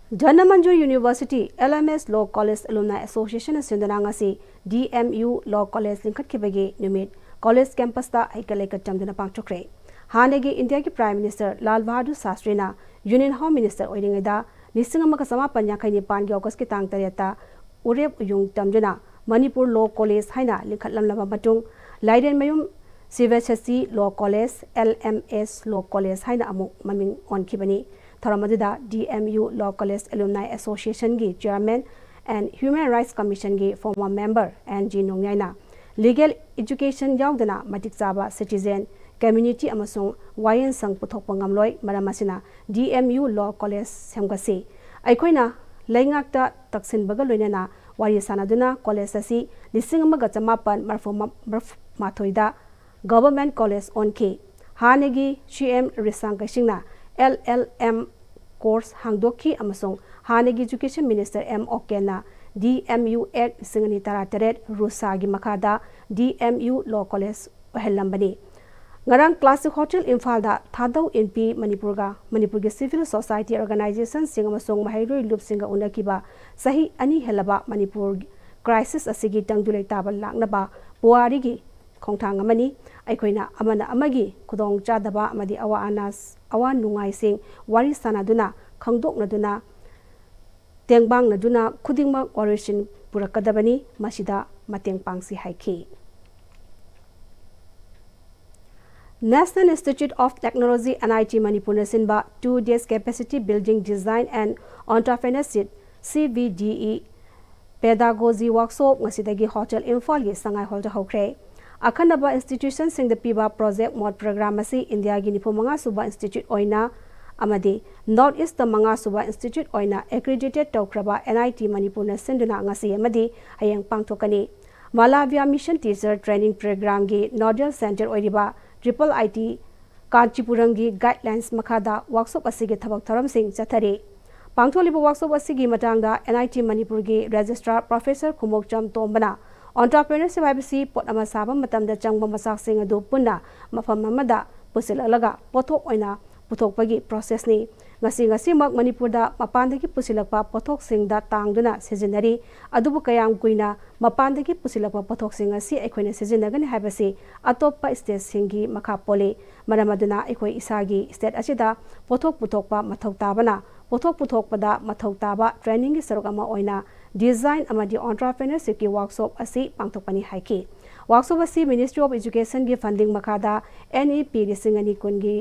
Dhanamanjuri University, L M S Law College Alumni Association ꯁꯤꯟꯗꯨꯅ ꯉꯁꯤ D M U Law College ꯂꯤꯡꯈꯠꯈꯤꯕꯒꯤ ꯅꯨꯃꯤꯠ college campus ꯇ ꯍꯩꯀꯠ ꯂꯩꯀꯠ ꯆꯝꯗꯨꯅ ꯄꯥꯡꯊꯣꯛꯈ꯭ꯔꯦ꯫ ꯍꯥꯟꯅꯒꯤ ꯏꯟꯗꯤꯌꯥꯒꯤ Prime Minister Lal Bahadur ꯁꯥꯁꯇ꯭ꯔꯤꯅ Union Home Minister ꯑꯣꯏꯔꯤꯉꯩꯗ ꯂꯤꯁꯤꯡ ꯑꯃꯒ ꯆꯃꯥꯄꯟ ꯌꯥꯡꯈꯩ ꯅꯤꯄꯥꯟꯒꯤ August ꯀꯤ ꯇꯥꯡ ꯇꯔꯦꯠꯇ ꯎꯔꯦꯞ ꯎꯌꯨꯡ ꯇꯝꯗꯨꯅ ꯃꯅꯤꯄꯨꯔ Law College ꯍꯥꯏꯅ ꯂꯤꯡꯈꯠꯂꯝꯂꯕ ꯃꯇꯨꯡ, ꯂꯥꯏꯔꯦꯟꯃꯌꯨꯝ ꯁꯤꯕꯁꯦꯁꯤ Law College, L M S Law College ꯍꯥꯏꯅ ꯑꯃꯨꯛ ꯃꯃꯤꯡ ꯑꯣꯟꯈꯤꯕꯅꯤ꯫ ꯊꯧꯔꯝ ꯑꯗꯨꯗ D M U Law College Alumni Association ꯒꯤ Chairman and Human Rights Commission ꯒꯤ former member N G ꯅꯣꯡꯌꯥꯏꯅ, legal education ꯌꯥꯎꯗꯅ ꯃꯇꯤꯛ ꯆꯥꯕ citizen, community ꯑꯃꯁꯨꯡ ꯋꯥꯌꯦꯜꯁꯪ ꯄꯨꯊꯣꯛꯄ ꯉꯝꯂꯣꯏ꯫ ꯃꯔꯝ ꯑꯁꯤꯅ D M U Law College ꯁꯦꯝꯒꯠꯁꯤ꯫ ꯑꯩꯈꯣꯏꯅ ꯂꯩꯉꯥꯛꯇ ꯇꯛꯁꯤꯟꯕꯒ ꯂꯣꯏꯅꯅ ꯋꯥꯔꯤ ꯁꯥꯅꯗꯨꯅ college ꯑꯁꯤ ꯂꯤꯁꯤꯡ ꯑꯃꯒ ꯆꯃꯥꯄꯟ ꯃꯔꯤꯐꯨ ꯃꯥꯊꯣꯏꯗ Government College ꯑꯣꯟꯈꯤ꯫ ꯍꯥꯟꯅꯒꯤ C M ꯔꯤꯁꯥꯡ ꯀꯩꯁꯤꯡꯅ L L M course ꯍꯥꯡꯗꯣꯛꯈꯤ ꯑꯃꯁꯨꯡ ꯍꯥꯟꯅꯒꯤ Education Minister M ꯑꯣꯀꯦꯟꯅ D M U Act ꯂꯤꯁꯤꯡ ꯑꯅꯤ ꯇꯔꯥꯇꯔꯦꯠ, ꯔꯨꯁꯥꯒꯤ ꯃꯈꯥꯗ D M U Law College ꯑꯣꯏꯍꯜꯂꯝꯕꯅꯤ꯫ ꯉꯔꯥꯡ Classic Hotel ꯏꯝꯐꯥꯜꯗ ꯊꯥꯗꯧ ꯏꯟꯄꯤ ꯃꯅꯤꯄꯨꯔꯒ ꯃꯅꯤꯄꯨꯔꯒꯤ civil society organization ꯁꯤꯡ ꯑꯃꯁꯨꯡ ꯃꯍꯩꯔꯣꯏ ꯂꯨꯞꯁꯤꯡꯒ ꯎꯅꯈꯤꯕ ꯆꯍꯤ ꯑꯅꯤ ꯍꯦꯜꯂꯕ ꯃꯅꯤꯄꯨꯔ crisis ꯑꯁꯤꯒꯤ ꯇꯪꯗꯨ ꯂꯩꯇꯥꯕ ꯂꯥꯛꯅꯕ ꯄꯨꯋꯥꯔꯤꯒꯤ ꯈꯣꯡꯊꯥꯡ ꯑꯃꯅꯤ꯫ ꯑꯩꯈꯣꯏꯅ ꯑꯃꯅ ꯑꯃꯒꯤ ꯈꯨꯗꯣꯡꯆꯥꯗꯕ ꯑꯃꯗꯤ ꯑꯋꯥ ꯑꯅꯥ, ꯑꯋꯥ ꯅꯨꯡꯉꯥꯏꯁꯤꯡ ꯋꯥꯔꯤ ꯁꯥꯅꯗꯨꯅ, ꯈꯪꯗꯣꯛꯅꯗꯨꯅ, ꯇꯦꯡꯕꯥꯡꯅꯗꯨꯅ ꯈꯨꯗꯤꯡꯃꯛ ꯋꯥꯔꯣꯏꯁꯤꯟ ꯄꯨꯔꯛꯀꯗꯕꯅꯤ꯫ ꯃꯁꯤꯗ ꯃꯇꯦꯡ ꯄꯥꯡꯁꯤ ꯍꯥꯏꯈꯤ꯫ National Institute of Technology, N I T ꯃꯅꯤꯄꯨꯔꯅ ꯁꯤꯟꯕ two days Capacity Building Design and Entrepreneurship, C B D E, Pedagogy Workshop ꯉꯁꯤꯗꯒꯤ Hotel ꯏꯝꯐꯥꯜꯒꯤ ꯁꯉꯥꯏ ꯍꯣꯜꯗ ꯍꯧꯈ꯭ꯔꯦ꯫ ꯑꯈꯟꯅꯕ institution ꯁꯤꯡꯗ ꯄꯤꯕ project mode program ꯑꯁꯤ ꯏꯟꯗꯤꯌꯥꯒꯤ ꯅꯤꯐꯨ ꯃꯉꯥ ꯁꯨꯕ institute ꯑꯣꯏꯅ ꯑꯃꯗꯤ North East ꯇ ꯃꯉꯥ ꯁꯨꯕ institute ꯑꯣꯏꯅ accredited ꯇꯧꯈ꯭ꯔꯕ N I T ꯃꯅꯤꯄꯨꯔꯅ ꯁꯤꯟꯗꯨꯅ ꯉꯁꯤ ꯑꯃꯗꯤ ꯍꯌꯦꯡ ꯄꯥꯡꯊꯣꯛꯀꯅꯤ꯫ Malavya Mission Teacher Training Program ꯒꯤ nodal center ꯑꯣꯏꯔꯤꯕ triple I T ꯀꯥꯟꯆꯤꯄꯨꯔꯝꯒꯤ guidelines ꯃꯈꯥꯗ workshop ꯑꯁꯤꯒꯤ ꯊꯕꯛ ꯊꯧꯔꯝꯁꯤꯡ ꯆꯠꯊꯔꯤ꯫ ꯄꯥꯡꯊꯣꯛꯂꯤꯕ ꯋꯥꯛꯁꯣꯞ ꯑꯁꯤꯒꯤ ꯃꯇꯥꯡꯗ ꯑꯦꯟ ꯑꯥꯏ ꯇꯤ ꯃꯅꯤꯄꯨꯔꯒꯤ ꯔꯦꯖꯤꯁꯇ꯭ꯔꯥꯔ ꯄ꯭ꯔꯣꯐꯦꯁꯔ ꯈꯨꯃꯣꯛꯆꯝ ꯇꯣꯝꯕꯅ entrepreneurship ꯍꯥꯏꯕꯁꯤ ꯄꯣꯠ ꯑꯃ ꯁꯥꯕ ꯃꯇꯝꯗ ꯆꯪꯕ ꯃꯆꯥꯛꯁꯤꯡ ꯑꯗꯨ ꯄꯨꯟꯅ ꯃꯐꯝ ꯑꯃꯗ ꯄꯨꯁꯤꯜꯂꯛꯂꯒ ꯄꯣꯠꯊꯣꯛ ꯑꯣꯏꯅ ꯄꯨꯊꯣꯛꯄꯒꯤ ꯄ꯭ꯔꯣꯁꯦꯁꯅꯤ꯫ ꯉꯁꯤ ꯉꯁꯤꯃꯛ ꯃꯅꯤꯄꯨꯔꯗ ꯃꯄꯥꯟꯗꯒꯤ ꯄꯨꯁꯤꯜꯂꯛꯄ ꯄꯣꯠꯊꯣꯛꯁꯤꯡꯗ ꯇꯥꯡꯗꯨꯅ ꯁꯤꯖꯤꯟꯅꯔꯤ꯫ ꯑꯗꯨꯕꯨ ꯀꯌꯥꯝ ꯀꯨꯏꯅ ꯃꯄꯥꯟꯗꯒꯤ ꯄꯨꯁꯤꯜꯂꯛꯄ ꯄꯣꯠꯊꯣꯛꯁꯤꯡ ꯑꯁꯤ ꯑꯩꯈꯣꯏꯅ ꯁꯤꯖꯤꯟꯅꯒꯅꯤ ꯍꯥꯏꯕꯁꯤ ꯑꯇꯣꯞꯄ ꯁ꯭ꯇꯦꯠꯁꯤꯡꯒꯤ ꯃꯈꯥ ꯄꯣꯜꯂꯤ꯫ ꯃꯔꯝ ꯑꯗꯨꯅ ꯑꯩꯈꯣꯏ ꯏꯁꯥꯒꯤ ꯁ꯭ꯇꯦꯠ ꯑꯁꯤꯗ ꯄꯣꯠꯊꯣꯛ ꯄꯨꯊꯣꯛꯄ ꯃꯊꯧ ꯇꯥꯕꯅ ꯄꯣꯠꯊꯣꯛ ꯄꯨꯊꯣꯛꯄꯗ ꯃꯊꯧ ꯇꯥꯕ ꯇ꯭ꯔꯦꯅꯤꯡꯒꯤ ꯁꯔꯨꯛ ꯑꯃ ꯑꯣꯏꯅ ꯗꯤꯖꯥꯏꯟ ꯑꯃꯗꯤ entrepreneurshipꯀꯤ ꯋꯥꯛꯁꯣꯞ ꯑꯁꯤ ꯄꯥꯡꯊꯣꯛꯄꯅꯤ ꯍꯥꯏꯈꯤ꯫ ꯋꯥꯛꯁꯣꯞ ꯑꯁꯤ Ministry of Educationꯒꯤ funding ꯃꯈꯥꯗ N E P ꯂꯤꯁꯤꯡ ꯑꯅꯤ ꯀꯨꯟꯒꯤ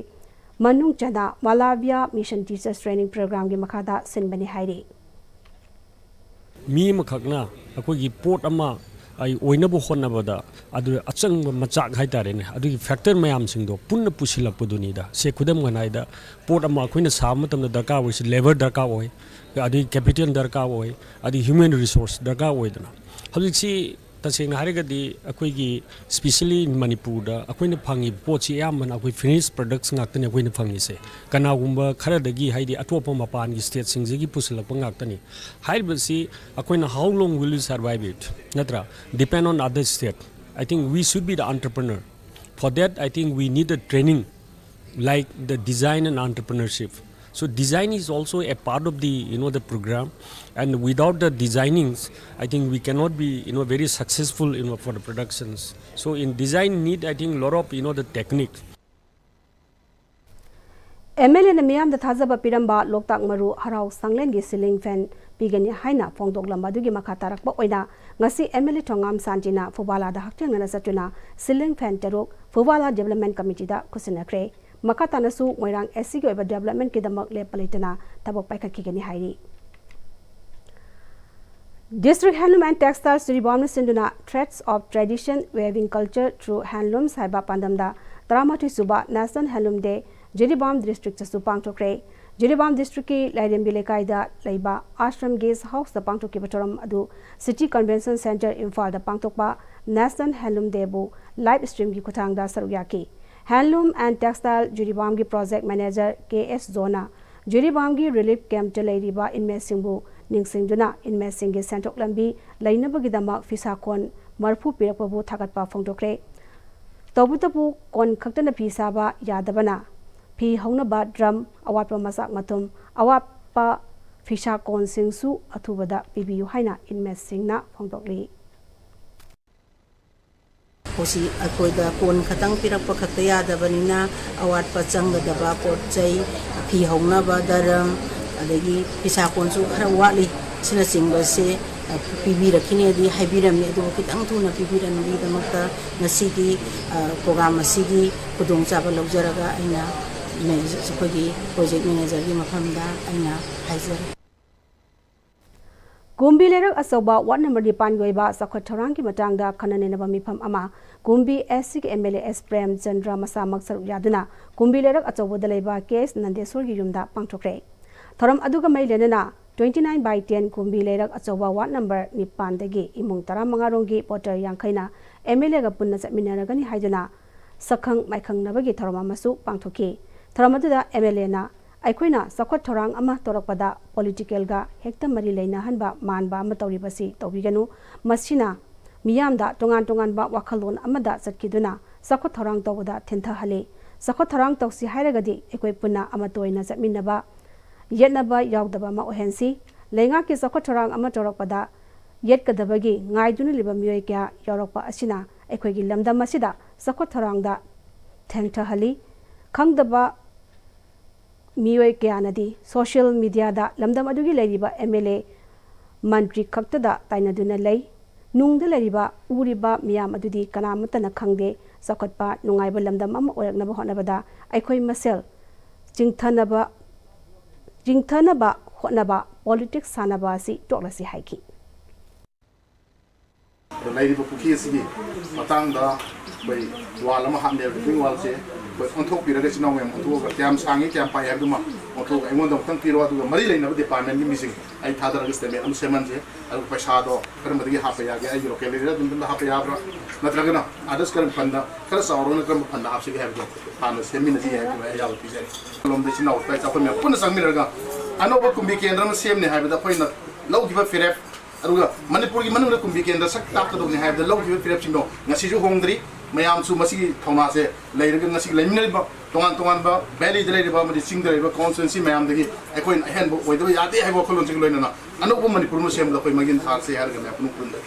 ꯃꯅꯨꯡ ꯆꯟꯅ Malavya Mission Teachers Training Programꯒꯤ ꯃꯈꯥꯗ ꯁꯤꯟꯕꯅꯤ ꯍꯥꯏꯔꯤ꯫ ꯃꯤ ꯑꯃꯈꯛꯅ ꯑꯩꯈꯣꯏꯒꯤ ꯄꯣꯠ ꯑꯃ ꯑꯩ ꯑꯣꯏꯅꯕ ꯍꯣꯠꯅꯕꯗ ꯑꯗꯨ ꯑꯆꯪꯕ ꯃꯆꯥꯛ ꯍꯥꯏꯇꯥꯔꯦꯅꯦ, ꯑꯗꯨꯒꯤ ꯐꯦꯛꯇꯔ ꯃꯌꯥꯝꯁꯤꯡꯗꯣ ꯄꯨꯟꯅ ꯄꯨꯁꯤꯜꯂꯛꯄꯗꯨꯅꯤꯗ꯫ ꯁꯦ, ꯈꯨꯗꯝ ꯑꯣꯏꯅ ꯍꯥꯏꯗ, ꯄꯣꯠ ꯑꯃ ꯑꯩꯈꯣꯏꯅ ꯁꯥꯕ ꯃꯇꯝꯗ ꯗꯔꯀꯥꯔ ꯑꯣꯏꯁꯤ ꯂꯦꯕꯔ ꯗꯔꯀꯥꯔ ꯑꯣꯏ, ꯑꯗꯨꯒꯤ ꯀꯦꯄꯤꯇꯦꯜ ꯗꯔꯀꯥꯔ ꯑꯣꯏ, ꯑꯗꯨꯒꯤ ꯍ꯭ꯌꯨꯃꯦꯟ ꯔꯤꯁꯣꯔꯁ ꯗꯔꯀꯥꯔ ꯑꯣꯏꯗꯅ꯫ ꯍꯧꯖꯤꯛꯁꯤ ꯇꯁꯦꯡꯅ ꯍꯥꯏꯔꯒꯗꯤ ꯑꯩꯈꯣꯏꯒꯤ specially ꯃꯅꯤꯄꯨꯔꯗ ꯑꯩꯈꯣꯏꯅ ꯐꯪꯉꯤꯕ ꯄꯣꯠꯁꯤ ꯑꯌꯥꯝꯕꯅ ꯑꯩꯈꯣꯏ ꯐꯤꯅꯤꯁ ꯄ꯭ꯔꯗꯛꯁ ꯉꯥꯛꯇꯅꯤ ꯑꯩꯈꯣꯏꯅ ꯐꯪꯉꯤꯁꯦ꯫ ꯀꯅꯥꯒꯨꯝꯕ ꯈꯔꯗꯒꯤ, ꯍꯥꯏꯗꯤ ꯑꯇꯣꯞꯄ ꯃꯄꯥꯟꯒꯤ ꯁ꯭ꯇꯦꯠꯁꯤꯡꯗꯒꯤ ꯄꯨꯁꯤꯜꯂꯛꯄ ꯉꯥꯛꯇꯅꯤ꯫ ꯍꯥꯏꯔꯤꯕꯁꯤ ꯑꯩꯈꯣꯏꯅ how long will you survive it, ꯅꯠꯇ꯭ꯔꯥ? Depend on other state. I think we should be the entrepreneur. For that, I think we need a training like the design and entrepreneurship. So design is also a part of the, you know, the program, and without the designings, I think we cannot be, you know, very successful, you know, for the productions. So in design need, I think, lot of, you know, the technique. M L Aꯅ ꯃꯤꯌꯥꯝꯗ ꯊꯥꯖꯕ ꯄꯤꯔꯝꯕ ꯂꯣꯛꯇꯥꯛ ꯃꯔꯨ ꯍꯔꯥꯎ ꯁꯪꯂꯦꯟꯒꯤ ceiling fan ꯄꯤꯒꯅꯤ ꯍꯥꯏꯅ ꯐꯣꯡꯗꯣꯛꯂꯝꯕ ꯑꯗꯨꯒꯤ ꯃꯈꯥ ꯇꯥꯔꯛꯄ ꯑꯣꯏꯅ ꯉꯁꯤ M L A ꯊꯣꯉꯥꯝ ꯁꯥꯟꯇꯤꯅ ꯐꯨꯕꯥꯂꯥꯗ ꯍꯛꯊꯦꯡꯅꯅ ꯆꯠꯇꯨꯅ ceiling fan ꯇꯔꯨꯛ ꯐꯨꯕꯥꯂꯥ Development Committeeꯗ ꯈꯨꯠꯁꯤꯟꯅꯈ꯭ꯔꯦ꯫ ꯃꯈꯥ ꯇꯥꯅꯁꯨ ꯃꯣꯏꯔꯥꯡ S Cꯒꯤ ꯑꯣꯏꯕ developmentꯀꯤꯗꯃꯛ ꯂꯦꯞꯄ ꯂꯩꯇꯅ ꯊꯕꯛ ꯄꯥꯏꯈꯠꯈꯤꯒꯅꯤ ꯍꯥꯏꯔꯤ꯫ District Handloom and Textiles ꯖꯤꯔꯤꯕꯥꯝꯅ ꯁꯤꯟꯗꯨꯅ Threads of Tradition Weaving Culture Through Handlooms ꯍꯥꯏꯕ ꯄꯥꯟꯗꯝꯗ ꯇꯔꯥꯃꯥꯊꯣꯏ ꯁꯨꯕ National Handloom Day Jiribam districtꯇꯁꯨ ꯄꯥꯡꯊꯣꯛꯈ꯭ꯔꯦ꯫ Jiribam districtꯀꯤ ꯂꯥꯏꯔꯦꯝꯕꯤ ꯂꯩꯀꯥꯏꯗ ꯂꯩꯕ Ashram Guest Houseꯇ ꯄꯥꯡꯊꯣꯛꯈꯤꯕ ꯊꯧꯔꯝ ꯑꯗꯨ City Convention Centre ꯏꯝꯐꯥꯜꯗ ꯄꯥꯡꯊꯣꯛꯄ National Handloom Dayꯕꯨ live streamꯒꯤ ꯈꯨꯠꯊꯥꯡꯗ ꯁꯔꯨꯛ ꯌꯥꯈꯤ꯫ Handloom and Textile ꯖꯤꯔꯤꯕꯥꯝꯒꯤ project manager K S ꯖꯣꯟꯅ ꯖꯤꯔꯤꯕꯥꯝꯒꯤ ꯔꯤꯂꯤꯐ ꯀꯦꯝꯞꯇ ꯂꯩꯔꯤꯕ ꯏꯟꯃꯦꯠꯁꯤꯡꯕꯨ ꯅꯤꯡꯁꯤꯡꯗꯨꯅ ꯏꯟꯃꯦꯠꯁꯤꯡꯒꯤ ꯁꯦꯟꯊꯣꯛ ꯂꯝꯕꯤ ꯂꯩꯅꯕꯒꯤꯗꯃꯛ ꯐꯤꯁꯥ ꯀꯣꯟ ꯃꯔꯐꯨ ꯄꯤꯔꯛꯄꯕꯨ ꯊꯥꯒꯠꯄ ꯐꯣꯡꯗꯣꯛꯈ꯭ꯔꯦ꯫ ꯇꯧꯕꯇꯕꯨ ꯀꯣꯟ ꯈꯛꯇꯅ ꯐꯤ ꯁꯥꯕ ꯌꯥꯗꯕꯅ ꯐꯤ ꯍꯧꯅꯕ ꯗ꯭ꯔꯝ, ꯑꯋꯥꯠꯄ ꯃꯆꯥꯛ ꯃꯊꯨꯝ, ꯑꯋꯥꯠꯄ ꯐꯤꯁꯥ ꯀꯣꯟꯁꯤꯡꯁꯨ ꯑꯊꯨꯕꯗ ꯄꯤꯕꯤꯌꯨ ꯍꯥꯏꯅ ꯏꯟꯃꯦꯠꯁꯤꯡꯅ ꯐꯣꯡꯗꯣꯛꯂꯤ꯫ ꯍꯧꯖꯤꯛ ꯑꯩꯈꯣꯏꯗ ꯀꯣꯟ ꯈꯛꯇꯪ ꯄꯤꯔꯛꯄ ꯈꯛꯇ ꯌꯥꯗꯕꯅꯤꯅ, ꯑꯋꯥꯠꯄ ꯆꯪꯒꯗꯕ ꯄꯣꯠ ꯆꯩ, ꯐꯤ ꯍꯧꯅꯕ ꯗꯔꯝ, ꯑꯗꯒꯤ ꯐꯤꯁꯥ ꯀꯣꯟꯁꯨ ꯈꯔ ꯋꯥꯠꯂꯤ, ꯑꯁꯤꯅꯆꯤꯡꯕꯁꯦ ꯄꯤꯕꯤꯔꯛꯈꯤꯅꯦꯗꯤ ꯍꯥꯏꯕꯤꯔꯝꯃꯤ, ꯑꯗꯨꯕꯨ ꯈꯤꯇꯪ ꯊꯨꯅ ꯄꯤꯕꯤꯔꯛꯅꯕꯒꯤꯗꯃꯛꯇ ꯉꯁꯤꯒꯤ ꯄ꯭ꯔꯣꯒ꯭ꯔꯥꯝ ꯑꯁꯤꯒꯤ ꯈꯨꯗꯣꯡꯆꯥꯕ ꯂꯧꯖꯔꯒ ꯑꯩꯅ ꯑꯩꯈꯣꯏꯒꯤ ꯄ꯭ꯔꯣꯖꯦꯛ ꯃꯦꯅꯦꯖꯔꯒꯤ ꯃꯐꯝꯗ ꯑꯩꯅ ꯍꯥꯏꯖꯔꯤ꯫ ꯀꯨꯝꯕꯤ ꯂꯩꯔꯛ ꯑꯆꯧꯕ ꯋꯥꯔꯗ ꯅꯝꯕꯔ ꯅꯤꯄꯥꯟꯒꯤ ꯑꯣꯏꯕ ꯆꯥꯎꯈꯠ ꯊꯧꯔꯥꯡꯒꯤ ꯃꯇꯥꯡꯗ ꯈꯟꯅ ꯅꯩꯅꯕ ꯃꯤꯐꯝ ꯑꯃ ꯀꯨꯝꯕꯤ ꯑꯦꯁ ꯁꯤꯒꯤ M L A S Premchandra ꯃꯁꯥꯃꯛ ꯁꯔꯨꯛ ꯌꯥꯗꯨꯅ ꯀꯨꯝꯕꯤ ꯂꯩꯔꯛ ꯑꯆꯧꯕꯗ ꯂꯩꯕ ꯀꯦ ꯑꯦꯁ ꯅꯟꯗꯦꯁꯣꯔꯒꯤ ꯌꯨꯝꯗ ꯄꯥꯡꯊꯣꯛꯈ꯭ꯔꯦ꯫ ꯊꯧꯔꯝ ꯑꯗꯨꯒ ꯃꯔꯤ ꯂꯩꯅꯅ twenty nine by ten ꯀꯨꯝꯕꯤ ꯂꯩꯔꯛ ꯑꯆꯧꯕ ꯋꯥꯔꯗ ꯅꯝꯕꯔ ꯅꯤꯄꯥꯟꯗꯒꯤ ꯏꯃꯨꯡ ꯇꯔꯥꯃꯉꯥ ꯔꯣꯝꯒꯤ ꯚꯣꯇꯔ ꯌꯥꯡꯈꯩꯅ ꯑꯦꯝ ꯑꯦꯜ ꯑꯦꯒ ꯄꯨꯟꯅ ꯆꯠꯃꯤꯟꯅꯔꯒꯅꯤ ꯍꯥꯏꯗꯨꯅ ꯁꯛꯈꯪ ꯃꯥꯏꯈꯪꯅꯕꯒꯤ ꯊꯧꯔꯝ ꯑꯃꯁꯨ ꯄꯥꯡꯊꯣꯛꯈꯤ꯫ ꯊꯧꯔꯝ ꯑꯗꯨꯗ ꯑꯦꯝ ꯑꯦꯜ ꯑꯦꯅ ꯑꯩꯈꯣꯏꯅ ꯆꯥꯎꯈꯠ ꯊꯧꯔꯥꯡ ꯑꯃ ꯇꯧꯔꯛꯄꯗ ꯄꯣꯂꯤꯇꯤꯀꯦꯜꯒ ꯍꯦꯛꯇ ꯃꯔꯤ ꯂꯩꯅꯍꯟꯕ ꯃꯥꯟꯕ ꯑꯃ ꯇꯧꯔꯤꯕꯁꯤ ꯇꯧꯕꯤꯒꯅꯨ꯫ ꯃꯁꯤꯅ ꯃꯤꯌꯥꯝꯗ ꯇꯣꯉꯥꯟ ꯇꯣꯉꯥꯟꯕ ꯋꯥꯈꯜꯂꯣꯟ ꯑꯃꯗ ꯆꯠꯈꯤꯗꯨꯅ ꯆꯥꯎꯈꯠ ꯊꯧꯔꯥꯡ ꯇꯧꯕꯗ ꯊꯤꯟꯊꯍꯜꯂꯤ꯫ ꯆꯥꯎꯈꯠ ꯊꯧꯔꯥꯡ ꯇꯧꯁꯤ ꯍꯥꯏꯔꯒꯗꯤ ꯑꯩꯈꯣꯏ ꯄꯨꯟꯅ ꯑꯃꯠꯇ ꯑꯣꯏꯅ ꯆꯠꯃꯤꯟꯅꯕ, ꯌꯦꯠꯅꯕ ꯌꯥꯎꯗꯕ ꯑꯃ ꯑꯣꯏꯍꯟꯁꯤ꯫ ꯂꯩꯉꯥꯛꯀꯤ ꯆꯥꯎꯈꯠ ꯊꯧꯔꯥꯡ ꯑꯃ ꯇꯧꯔꯛꯄꯗ ꯌꯦꯠꯀꯗꯕꯒꯤ ꯉꯥꯏꯗꯨꯅ ꯂꯩꯕ ꯃꯤꯑꯣꯏ ꯀꯌꯥ ꯌꯥꯎꯔꯛꯄ ꯑꯁꯤꯅ ꯑꯩꯈꯣꯏꯒꯤ ꯂꯝꯗꯝ ꯑꯁꯤꯗ ꯆꯥꯎꯈꯠ ꯊꯧꯔꯥꯡꯗ ꯊꯦꯡꯊꯍꯜꯂꯤ꯫ ꯈꯪꯗꯕ ꯃꯤꯑꯣꯏ ꯀꯌꯥꯅꯗꯤ ꯁꯣꯁꯤꯌꯦꯜ ꯃꯤꯗꯤꯌꯥꯗ ꯂꯝꯗꯝ ꯑꯗꯨꯒꯤ ꯂꯩꯔꯤꯕ ꯑꯦꯝ ꯑꯦꯜ ꯑꯦ, ꯃꯟꯇ꯭ꯔꯤ ꯈꯛꯇꯗ ꯇꯥꯏꯅꯗꯨꯅ ꯂꯩ꯫ ꯅꯨꯡꯗ ꯂꯩꯔꯤꯕ, ꯎꯔꯤꯕ ꯃꯤꯌꯥꯝ ꯑꯗꯨꯗꯤ ꯀꯅꯥꯃꯠꯇꯅ ꯈꯪꯗꯦ꯫ ꯆꯥꯎꯈꯠꯄ, ꯅꯨꯡꯉꯥꯏꯕ ꯂꯝꯗꯝ ꯑꯃ ꯑꯣꯏꯔꯛꯅꯕ ꯍꯣꯠꯅꯕꯗ ꯑꯩꯈꯣꯏ ꯃꯁꯦꯜ ꯆꯤꯡꯊꯅꯕ, ꯆꯤꯡꯊꯅꯕ ꯍꯣꯠꯅꯕ, ꯄꯣꯂꯤꯇꯤꯛꯁ ꯁꯥꯟꯅꯕ ꯑꯁꯤ ꯇꯣꯛꯂꯁꯤ ꯍꯥꯏꯈꯤ꯫ ꯑꯗꯣ ꯂꯩꯔꯤꯕ ꯄꯨꯈ꯭ꯔꯤ ꯑꯁꯤꯒꯤ ꯃꯇꯥꯡꯗ ꯑꯩꯈꯣꯏ ꯋꯥꯜ ꯑꯃ ꯍꯥꯞꯅꯦꯕ, ꯔꯤꯇꯔꯅꯤꯡ ꯋꯥꯜꯁꯦ ꯑꯩꯈꯣꯏ ꯑꯣꯟꯊꯣꯛꯄꯤꯔꯒ ꯏꯆꯤꯟ ꯏꯅꯥꯎ ꯃꯌꯥꯝ ꯑꯣꯟꯊꯣꯛꯑꯒ ꯀꯌꯥꯝ ꯁꯥꯡꯉꯤ, ꯀꯌꯥꯝ ꯄꯥꯛꯏ ꯍꯥꯏꯕꯗꯨꯃ ꯂꯧꯊꯣꯛꯑꯒ ꯑꯩꯉꯣꯟꯗ ꯑꯃꯨꯛꯇꯪ ꯄꯤꯔꯣ, ꯑꯗꯨꯒ ꯃꯔꯤ ꯂꯩꯅꯕ department ꯀꯤ ꯃꯤꯁꯤꯡ ꯑꯩ ꯊꯥꯗꯔꯒ statement ꯑꯃ ꯁꯦꯝꯍꯟꯁꯦ꯫ ꯑꯗꯨꯒ ꯄꯩꯁꯥꯗꯣ ꯀꯔꯝꯕꯗꯒꯤ ꯍꯥꯞꯄ ꯌꯥꯒꯦ, ꯑꯩꯒꯤ local area ꯑꯗꯨꯝ ꯍꯥꯞꯄ ꯌꯥꯕ꯭ꯔꯥ, ꯅꯠꯇ꯭ꯔꯒꯅ others ꯀꯔꯝꯕ fund ꯈꯔ ꯆꯥꯎꯔꯒꯅ ꯀꯔꯝꯕ fund ꯍꯥꯞꯁꯤꯒꯦ ꯍꯥꯏꯕꯗꯣ ꯍꯥꯟꯅ ꯁꯦꯝꯃꯤꯟꯅꯁꯤ ꯍꯥꯏꯕꯗꯨ ꯑꯩ ꯑꯌꯥꯕ ꯄꯤꯖꯔꯤ꯫ ꯂꯣꯝꯗ ꯏꯆꯤꯟ ꯏꯅꯥꯎ ꯏꯆꯥ ꯑꯩꯈꯣꯏ ꯃꯌꯥꯝ ꯄꯨꯟꯅ ꯆꯪꯃꯤꯟꯅꯔꯒ ꯑꯅꯧꯕ ꯀꯨꯝꯕꯤ ꯀꯦꯟꯗ꯭ꯔ ꯑꯃ ꯁꯦꯝꯅꯤ ꯍꯥꯏꯕꯗ ꯑꯩꯈꯣꯏꯅ ꯂꯧꯈꯤꯕ ꯐꯤꯔꯦꯞ, ꯑꯗꯨꯒ ꯃꯅꯤꯄꯨꯔꯒꯤ ꯃꯅꯨꯡꯗ ꯀꯨꯝꯕꯤ ꯀꯦꯟꯗ꯭ꯔ ꯁꯛ ꯇꯥꯛꯀꯗꯕꯅꯤ ꯍꯥꯏꯕꯗ ꯂꯧꯈꯤꯕ ꯐꯤꯔꯦꯞꯁꯤꯡꯗꯣ ꯉꯁꯤꯁꯨ ꯍꯣꯡꯗ꯭ꯔꯤ꯫ ꯃꯌꯥꯝꯁꯨ ꯃꯁꯤꯒꯤ ꯊꯧꯅꯥꯁꯦ ꯂꯩꯔꯒ ꯉꯁꯤ ꯂꯩꯃꯤꯟꯅꯔꯤꯕ ꯇꯣꯉꯥꯟ ꯇꯣꯉꯥꯟꯕ valley ꯗ ꯂꯩꯔꯤꯕ ꯑꯃꯗꯤ ꯆꯤꯡꯗ ꯂꯩꯔꯤꯕ constituency ꯃꯌꯥꯝꯗꯒꯤ ꯑꯩꯈꯣꯏꯅ ꯑꯍꯦꯟꯕ ꯑꯣꯏꯗꯕ ꯌꯥꯗꯦ ꯍꯥꯏꯕ ꯋꯥꯈꯜꯂꯣꯟꯁꯤꯒ ꯂꯣꯏꯅꯅ ꯑꯅꯧꯕ ꯃꯅꯤꯄꯨꯔ ꯑꯃ ꯁꯦꯝꯕꯗ ꯑꯩꯈꯣꯏ ꯃꯥꯡꯖꯤꯜ ꯊꯥꯁꯤ ꯍꯥꯏꯔꯒ ꯃꯌꯥꯝ ꯄꯨꯝꯅꯃꯛ ꯄꯨꯟꯕ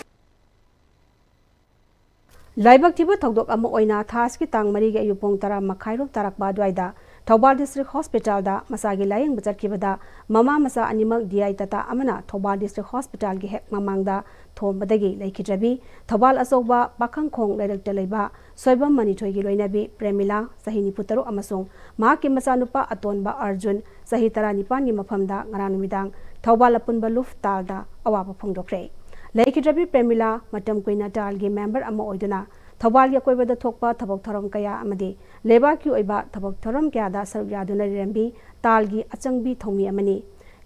ꯂꯥꯏꯕꯛ ꯊꯤꯕ ꯊꯧꯗꯣꯛ ꯑꯃ ꯑꯣꯏꯅ ꯊꯥ ꯑꯁꯤꯒꯤ ꯇꯥꯡ ꯃꯔꯤꯒꯤ ꯑꯌꯨꯛ ꯄꯨꯡ ꯇꯔꯥ ꯃꯈꯥꯏꯔꯣꯝ ꯇꯥꯔꯛꯄ ꯑꯗꯨꯋꯥꯏꯗ ꯊꯧꯕꯥꯜ district hospital ꯗ ꯃꯆꯥꯒꯤ ꯂꯥꯌꯦꯡꯕ ꯆꯠꯈꯤꯕꯗ ꯃꯃꯥ ꯃꯆꯥ ꯑꯅꯤꯃꯛ D I Tata ꯑꯃꯅ ꯊꯧꯕꯥꯜ district hospital ꯒꯤ ꯍꯦꯛ ꯃꯃꯥꯡꯗ ꯊꯣꯝꯕꯗꯒꯤ ꯂꯩꯈꯤꯗ꯭ꯔꯕꯤ ꯊꯧꯕꯥꯜ ꯑꯆꯧꯕ ꯄꯥꯈꯪꯈꯣꯡ ꯂꯩꯔꯛꯇ ꯂꯩꯕ ꯁꯣꯏꯕꯝ ꯃꯅꯤꯊꯣꯏꯒꯤ ꯂꯣꯏꯅꯕꯤ ꯄ꯭ꯔꯦꯃꯤꯂꯥ, ꯆꯍꯤ ꯅꯤꯐꯨ ꯇꯔꯨꯛ, ꯑꯃꯁꯨꯡ ꯃꯍꯥꯛꯀꯤ ꯃꯆꯥꯅꯨꯄꯥ ꯑꯇꯣꯟꯕ ꯑꯔꯖꯨꯟ, ꯆꯍꯤ ꯇꯔꯥꯅꯤꯄꯥꯟꯒꯤ ꯃꯐꯝꯗ ꯉꯔꯥꯡ ꯅꯨꯃꯤꯗꯥꯡ ꯊꯧꯕꯥꯜ ꯑꯄꯨꯟꯕ ꯂꯨꯞ ꯇꯥꯜꯗ ꯑꯋꯥꯕ ꯐꯣꯡꯗꯣꯛꯈ꯭ꯔꯦ꯫ ꯂꯩꯈꯤꯗ꯭ꯔꯕꯤ ꯄ꯭ꯔꯦꯃꯤꯂꯥ ꯃꯇꯝ ꯀꯨꯏꯅ ꯇꯥꯜꯒꯤ member ꯑꯃ ꯑꯣꯏꯗꯨꯅ ꯊꯧꯕꯥꯜꯒꯤ ꯑꯀꯣꯏꯕꯗ ꯊꯣꯛꯄ ꯊꯕꯛ ꯊꯧꯔꯝ ꯀꯌꯥ ꯑꯃꯗꯤ ꯂꯩꯕꯥꯛꯀꯤ ꯑꯣꯏꯕ ꯊꯕꯛ ꯊꯧꯔꯝ ꯀꯌꯥꯗ ꯁꯔꯨꯛ ꯌꯥꯗꯨꯅ ꯂꯩꯔꯝꯕꯤ ꯇꯥꯜꯒꯤ ꯑꯆꯪꯕꯤ ꯊꯧꯃꯤ ꯑꯃꯅꯤ꯫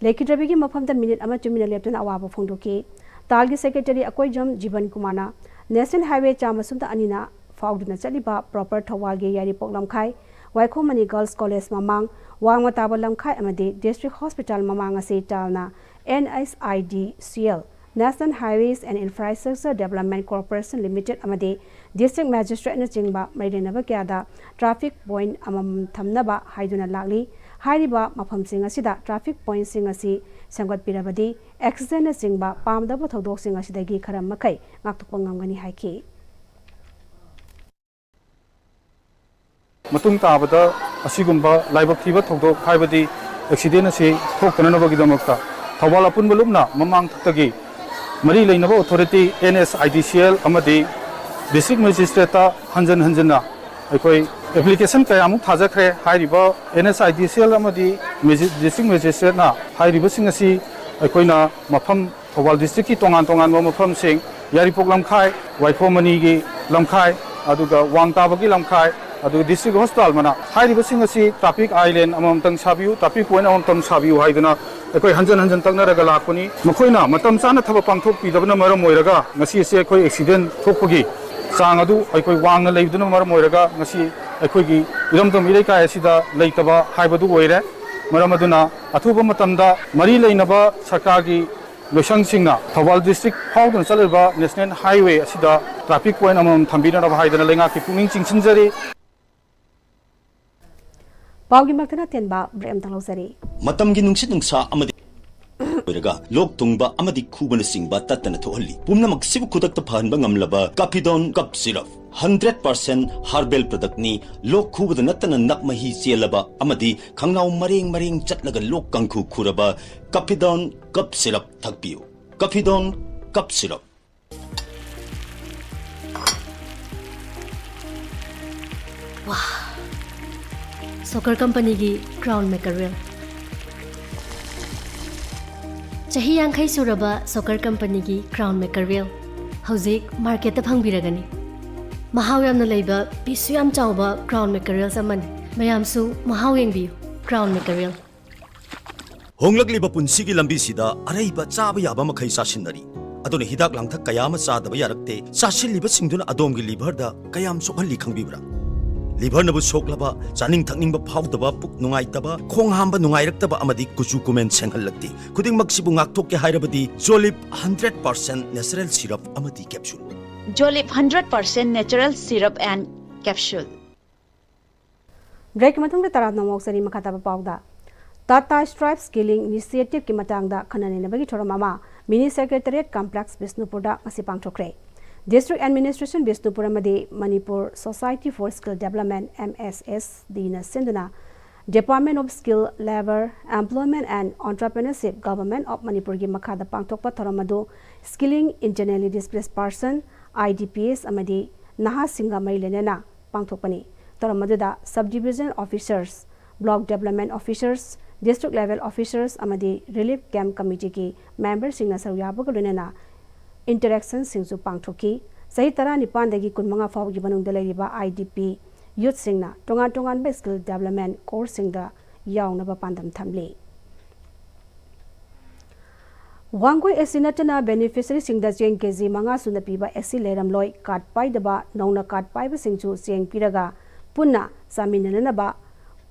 ꯂꯩꯈꯤꯗ꯭ꯔꯕꯤꯒꯤ ꯃꯐꯝꯗ ꯃꯤꯅꯤꯠ ꯑꯃ ꯇꯨꯃꯤꯟꯅ ꯂꯦꯞꯇꯨꯅ ꯑꯋꯥꯕ ꯐꯣꯡꯗꯣꯛꯈꯤ꯫ ꯇꯥꯜꯒꯤ secretary ꯑꯀꯣꯏꯖꯝ ꯖꯤꯕꯟ ꯀꯨꯃꯥꯔꯅ National Highway ꯆꯥꯝꯃ ꯁꯨꯞꯅ ꯑꯅꯤꯅ ꯐꯥꯎꯗꯨꯅ ꯆꯠꯂꯤꯕ proper ꯊꯧꯕꯥꯜꯒꯤ ꯌꯥꯏꯔꯤꯄꯣꯛ ꯂꯝꯈꯥꯏ, ꯋꯥꯏꯈꯣꯝ ꯃꯅꯤ Girls College ꯃꯃꯥꯡ, ꯋꯥꯡꯃ ꯇꯥꯕ ꯂꯝꯈꯥꯏ ꯑꯃꯗꯤ district hospital ꯃꯃꯥꯡ ꯑꯁꯤ ꯇꯥꯜꯅ N H I D C L, National Highways and Infrastructure Development Corporation Limited ꯑꯃꯗꯤ district magistrate ꯅꯆꯤꯡꯕ ꯃꯔꯤ ꯂꯩꯅꯕ ꯀꯌꯥꯗ traffic point ꯑꯃꯃꯝ ꯊꯝꯅꯕ ꯍꯥꯏꯗꯨꯅ ꯂꯥꯛꯂꯤ꯫ ꯍꯥꯏꯔꯤꯕ ꯃꯐꯝꯁꯤꯡ ꯑꯁꯤꯗ traffic point ꯁꯤꯡ ꯑꯁꯤ ꯁꯦꯝꯒꯠꯄꯤꯔꯕꯗꯤ accident ꯅꯆꯤꯡꯕ ꯄꯥꯝꯗꯕ ꯊꯧꯗꯣꯛꯁꯤꯡ ꯑꯁꯤꯗꯒꯤ ꯈꯔ ꯃꯈꯩ ꯉꯥꯛꯊꯣꯛꯄ ꯉꯝꯒꯅꯤ ꯍꯥꯏꯈꯤ꯫ ꯃꯇꯨꯡ ꯇꯥꯕꯗ ꯑꯁꯤꯒꯨꯝꯕ ꯂꯥꯏꯕꯛ ꯊꯤꯕ ꯊꯧꯗꯣꯛ, ꯍꯥꯏꯕꯗꯤ accident ꯑꯁꯤ ꯊꯣꯛꯇꯅꯅꯕꯒꯤꯗꯃꯛꯇ ꯊꯧꯕꯥꯜ ꯑꯄꯨꯟꯕ ꯂꯨꯞꯅ ꯃꯃꯥꯡ ꯊꯛꯇꯒꯤ ꯃꯔꯤ ꯂꯩꯅꯕ authority N H I D C L ꯑꯃꯗꯤ district magistrate ꯇ ꯍꯟꯖꯤꯟ ꯍꯟꯖꯤꯟꯅ ꯑꯩꯈꯣꯏ application ꯀꯌꯥꯃꯨꯛ ꯊꯥꯖꯈ꯭ꯔꯦ꯫ ꯍꯥꯏꯔꯤꯕ N H I D C L ꯑꯃꯗꯤ ꯃꯦꯖꯤ-, district magistrate ꯅ ꯍꯥꯏꯔꯤꯕꯁꯤꯡ ꯑꯁꯤ ꯑꯩꯈꯣꯏꯅ ꯃꯐꯝ ꯊꯧꯕꯥꯜ district ꯀꯤ ꯇꯣꯉꯥꯟ ꯇꯣꯉꯥꯟꯕ ꯃꯐꯝꯁꯤꯡ, ꯌꯥꯏꯔꯤꯄꯣꯛ ꯂꯝꯈꯥꯏ, ꯋꯥꯏꯈꯣꯝ ꯃꯅꯤꯒꯤ ꯂꯝꯈꯥꯏ, ꯑꯗꯨꯒ ꯋꯥꯡ ꯇꯥꯕꯒꯤ ꯂꯝꯈꯥꯏ, ꯑꯗꯨꯒ ꯗꯤꯁꯇ꯭ꯔꯤꯛ ꯍꯣꯁꯄꯤꯇꯥꯜ ꯃꯅꯥꯛ꯫ ꯍꯥꯏꯔꯤꯕꯁꯤꯡ ꯑꯁꯤ ꯇ꯭ꯔꯥꯐꯤꯛ ꯑꯥꯏꯂꯦꯟ ꯑꯃꯃꯝꯇꯪ ꯁꯥꯕꯤꯌꯨ, ꯇ꯭ꯔꯥꯐꯤꯛ ꯄꯣꯏꯟ ꯑꯃꯃꯝꯇꯪ ꯁꯥꯕꯤꯌꯨ ꯍꯥꯏꯗꯨꯅ ꯑꯩꯈꯣꯏ ꯍꯟꯖꯟ ꯍꯟꯖꯟ ꯇꯛꯅꯔꯒ ꯂꯥꯛꯄꯅꯤ꯫ ꯃꯈꯣꯏꯅ ꯃꯇꯝ ꯆꯥꯅ ꯊꯕꯛ ꯄꯥꯡꯊꯣꯛꯄꯤꯗꯕꯅ ꯃꯔꯝ ꯑꯣꯏꯔꯒ ꯉꯁꯤ ꯑꯁꯤ ꯑꯩꯈꯣꯏ ꯑꯦꯛꯁꯤꯗꯦꯟ ꯊꯣꯛꯄꯒꯤ ꯆꯥꯡ ꯑꯗꯨ ꯑꯩꯈꯣꯏ ꯋꯥꯡꯅ ꯂꯩꯕꯗꯨꯅ ꯃꯔꯝ ꯑꯣꯏꯔꯒ ꯉꯁꯤ ꯑꯩꯈꯣꯏꯒꯤ ꯏꯔꯝꯗꯝ ꯏꯔꯩꯀꯥꯏ ꯑꯁꯤꯗ ꯂꯩꯇꯕ ꯍꯥꯏꯕꯗꯨ ꯑꯣꯏꯔꯦ꯫ ꯃꯔꯝ ꯑꯗꯨꯅ ꯑꯊꯨꯕ ꯃꯇꯝꯗ ꯃꯔꯤ ꯂꯩꯅꯕ ꯁꯔꯀꯥꯔꯒꯤ ꯂꯣꯏꯁꯪꯁꯤꯡꯅ ꯊꯧꯕꯥꯜ ꯗꯤꯁꯇ꯭ꯔꯤꯛ ꯐꯥꯎꯗꯨꯅ ꯆꯠꯂꯤꯕ ꯅꯦꯁꯅꯦꯜ ꯍꯥꯏꯋꯦ ꯑꯁꯤꯗ ꯇ꯭ꯔꯥꯐꯤꯛ ꯄꯣꯏꯟ ꯑꯃꯃꯝ ꯊꯝꯕꯤꯅꯅꯕ ꯍꯥꯏꯗꯅ ꯂꯩꯉꯥꯛꯀꯤ ꯄꯨꯛꯅꯤꯡ ꯆꯤꯡꯁꯤꯟꯖꯔꯤ꯫ ꯄꯥꯎꯒꯤ ꯃꯛꯇꯅ ꯇꯦꯟꯕ ꯕ꯭ꯔꯦꯛ ꯑꯃꯇꯪ ꯂꯧꯖꯔꯤ꯫ ꯃꯇꯝꯒꯤ ꯅꯨꯡꯁꯤꯠ ꯅꯨꯡꯁꯥ ꯑꯃꯗꯤ ꯑꯣꯏꯔꯒ ꯂꯣꯛ ꯊꯨꯡꯕ ꯑꯃꯗꯤ ꯈꯨꯕꯅꯆꯤꯡꯕ ꯇꯠꯇꯅ ꯊꯣꯛꯍꯜꯂꯤ꯫ ꯄꯨꯝꯅꯃꯛꯁꯤꯕꯨ ꯈꯨꯗꯛꯇ ꯐꯍꯟꯕ ꯉꯝꯂꯕ ꯀꯥꯐꯤꯗꯣꯟ cough syrup. Hundred percent herbal ꯄ꯭ꯔꯗꯛꯅꯤ꯫ ꯂꯣꯛ ꯈꯨꯕꯗ ꯅꯠꯇꯅ ꯅꯞ ꯃꯍꯤ ꯆꯦꯜꯂꯕ ꯑꯃꯗꯤ ꯈꯪꯅꯥꯎ ꯃꯔꯦꯡ ꯃꯔꯦꯡ ꯆꯠꯂꯒ ꯂꯣꯛ ꯀꯥꯡꯈꯨ ꯈꯨꯔꯕ ꯀꯥꯐꯤꯗꯣꯟ ꯀꯞ ꯁꯤꯔꯞ ꯊꯛꯄꯤꯌꯨ꯫ ꯀꯥꯐꯤꯗꯣꯟ ꯀꯞ ꯁꯤꯔꯞ꯫ ꯁꯣꯀꯔ ꯀꯝꯄꯅꯤꯒꯤ ꯀ꯭ꯔꯥꯎꯟ ꯃꯦꯀꯔꯦꯜ꯫ ꯆꯍꯤ ꯌꯥꯡꯈꯩ ꯁꯨꯔꯕ ꯁꯣꯀꯔ ꯀꯝꯄꯅꯤꯒꯤ ꯀ꯭ꯔꯥꯎꯟ ꯃꯦꯀꯔꯦꯜ ꯍꯧꯖꯤꯛ ꯃꯥꯔꯀꯦꯠꯇ ꯐꯪꯕꯤꯔꯒꯅꯤ꯫ ꯃꯍꯥꯎ ꯌꯥꯝꯅ ꯂꯩꯕ, ꯄꯤꯁꯁꯨ ꯌꯥꯝ ꯆꯥꯎꯕ ꯀ꯭ꯔꯥꯎꯟ ꯃꯦꯀꯔꯦꯜꯁ ꯑꯃꯅꯤ꯫ ꯃꯌꯥꯝꯁꯨ ꯃꯍꯥꯎ ꯌꯦꯡꯕꯤꯌꯨ꯫ ꯀ꯭ꯔꯥꯎꯟ ꯃꯦꯀꯔꯦꯜ꯫ ꯍꯣꯡꯂꯛꯂꯤꯕ ꯄꯨꯟꯁꯤꯒꯤ ꯂꯝꯕꯤꯁꯤꯗ ꯑꯔꯩꯕ ꯆꯥꯕ ꯌꯥꯕ ꯃꯈꯩ ꯆꯥꯁꯤꯟꯅꯔꯤ꯫ ꯑꯗꯨꯅ ꯍꯤꯗꯥꯛ ꯂꯥꯡꯊꯛ ꯀꯌꯥ ꯑꯃ ꯆꯥꯗꯕ ꯌꯥꯔꯛꯇꯦ꯫ ꯆꯥꯁꯤꯜꯂꯤꯕꯁꯤꯡꯗꯨꯅ ꯑꯗꯣꯝꯒꯤ ꯂꯤꯚꯔꯗ ꯀꯌꯥꯝ ꯁꯣꯛꯍꯜꯂꯤ ꯈꯪꯕꯤꯕ꯭ꯔꯥ? ꯂꯤꯚꯔꯅꯕꯨ ꯁꯣꯛꯂꯕ, ꯆꯥꯅꯤꯡ ꯊꯛꯅꯤꯡꯕ ꯐꯥꯎꯗꯕ, ꯄꯨꯛ ꯅꯨꯡꯉꯥꯏꯇꯕ, ꯈꯣꯡ ꯍꯥꯝꯕ ꯅꯨꯡꯉꯥꯏꯔꯛꯇꯕ ꯑꯃꯗꯤ ꯀꯨꯆꯨ ꯀꯨꯃꯦꯟ ꯁꯦꯡꯍꯜꯂꯛꯇꯦ꯫ ꯈꯨꯗꯤꯡꯃꯛꯁꯤꯕꯨ ꯉꯥꯛꯊꯣꯛꯀꯦ ꯍꯥꯏꯔꯕꯗꯤ ꯖꯣꯂꯤꯞ ꯍꯟꯗ꯭ꯔꯦꯠ ꯄꯥꯔꯁꯦꯟ ꯅꯦꯆꯔꯦꯜ ꯁꯤꯔꯞ ꯑꯃꯗꯤ capsule. Jolip hundred percent natural syrup and capsule. ꯕ꯭ꯔꯦꯛꯀꯤ ꯃꯇꯨꯡꯗ ꯇꯔꯥꯝꯅ ꯑꯃꯨꯛ ꯆꯅꯤ ꯃꯈꯥ ꯇꯥꯕ ꯄꯥꯎꯗ꯫ ꯇꯥꯇꯥ ꯁ꯭ꯇ꯭ꯔꯥꯏꯞ ꯁ꯭ꯀꯤꯂꯤꯡ ꯏꯅꯤꯁꯤꯌꯦꯇꯤꯚꯀꯤ ꯃꯇꯥꯡꯗ ꯈꯟꯅ ꯅꯩꯅꯕꯒꯤ ꯊꯧꯔꯝ ꯑꯃ ꯃꯤꯅꯤ ꯁꯦꯀ꯭ꯔꯦꯇꯔꯤꯌꯦꯠ ꯀꯝꯄ꯭ꯂꯦꯛꯁ ꯕꯤꯁꯅꯨꯄꯨꯔꯗ ꯉꯁꯤ ꯄꯥꯡꯊꯣꯛꯈ꯭ꯔꯦ꯫ ꯗꯤꯁꯇ꯭ꯔꯤꯛ ꯑꯦꯗꯃꯤꯅꯤꯁꯇ꯭ꯔꯦꯁꯟ ꯕꯤꯁꯅꯨꯄꯨꯔ ꯑꯃꯗꯤ Manipur society for skill development, M S S ꯗꯤꯅ ꯁꯤꯟꯗꯨꯅ Department of Skill, Labour, Employment and Entrepreneurship, Government of ꯃꯅꯤꯄꯨꯔꯒꯤ ꯃꯈꯥꯗ ꯄꯥꯡꯊꯣꯛꯄ ꯊꯧꯔꯝ ꯑꯗꯨ Skilling Internally Displaced Person, I D P S, ꯑꯃꯗꯤ ꯅꯍꯥꯁꯤꯡꯒ ꯃꯔꯤ ꯂꯩꯅꯅ ꯄꯥꯡꯊꯣꯛꯄꯅꯤ꯫ ꯊꯧꯔꯝ ꯑꯗꯨꯗ Sub Division Officers, Block Development Officers, District Level Officers ꯑꯃꯗꯤ Relief Camp Committeeꯒꯤ memberꯁꯤꯡꯅ ꯁꯔꯨꯛ ꯌꯥꯕꯒ ꯂꯣꯏꯅꯅ interactionꯁꯤꯡꯁꯨ ꯄꯥꯡꯊꯣꯛꯈꯤ꯫ ꯆꯍꯤ ꯇꯔꯥꯅꯤꯄꯥꯟꯗꯒꯤ ꯀꯨꯟꯃꯉꯥ ꯐꯥꯎꯕꯒꯤ ꯃꯅꯨꯡꯗ ꯂꯩꯔꯤꯕ I D P ꯌꯨꯠꯁꯤꯡꯅ ꯇꯣꯉꯥꯟ ꯇꯣꯉꯥꯟꯕ ꯁ꯭ꯀꯤꯜ ꯗꯦꯕꯂꯞꯃꯦꯟ ꯀꯣꯔꯁꯁꯤꯡꯗ ꯌꯥꯎꯅꯕ ꯄꯥꯟꯗꯝ ꯊꯝꯂꯤ꯫ ꯋꯥꯡꯒꯣꯏ ꯑꯦꯁ ꯁꯤ ꯅꯠꯇꯅ ꯕꯦꯅꯤꯐꯤꯁꯔꯤꯁꯤꯡꯗ ꯆꯦꯡ ꯀꯦ ꯖꯤ ꯃꯉꯥ ꯁꯨꯅ ꯄꯤꯕ ꯑꯦꯁ ꯁꯤ ꯂꯩꯔꯝꯂꯣꯏ꯫ ꯀꯥꯔꯗ ꯄꯥꯏꯗꯕ ꯅꯧꯅ ꯀꯥꯔꯗ ꯄꯥꯏꯕꯁꯤꯡꯁꯨ ꯆꯦꯡ ꯄꯤꯔꯒ ꯄꯨꯟꯅ ꯆꯥꯃꯤꯟꯅꯅꯕ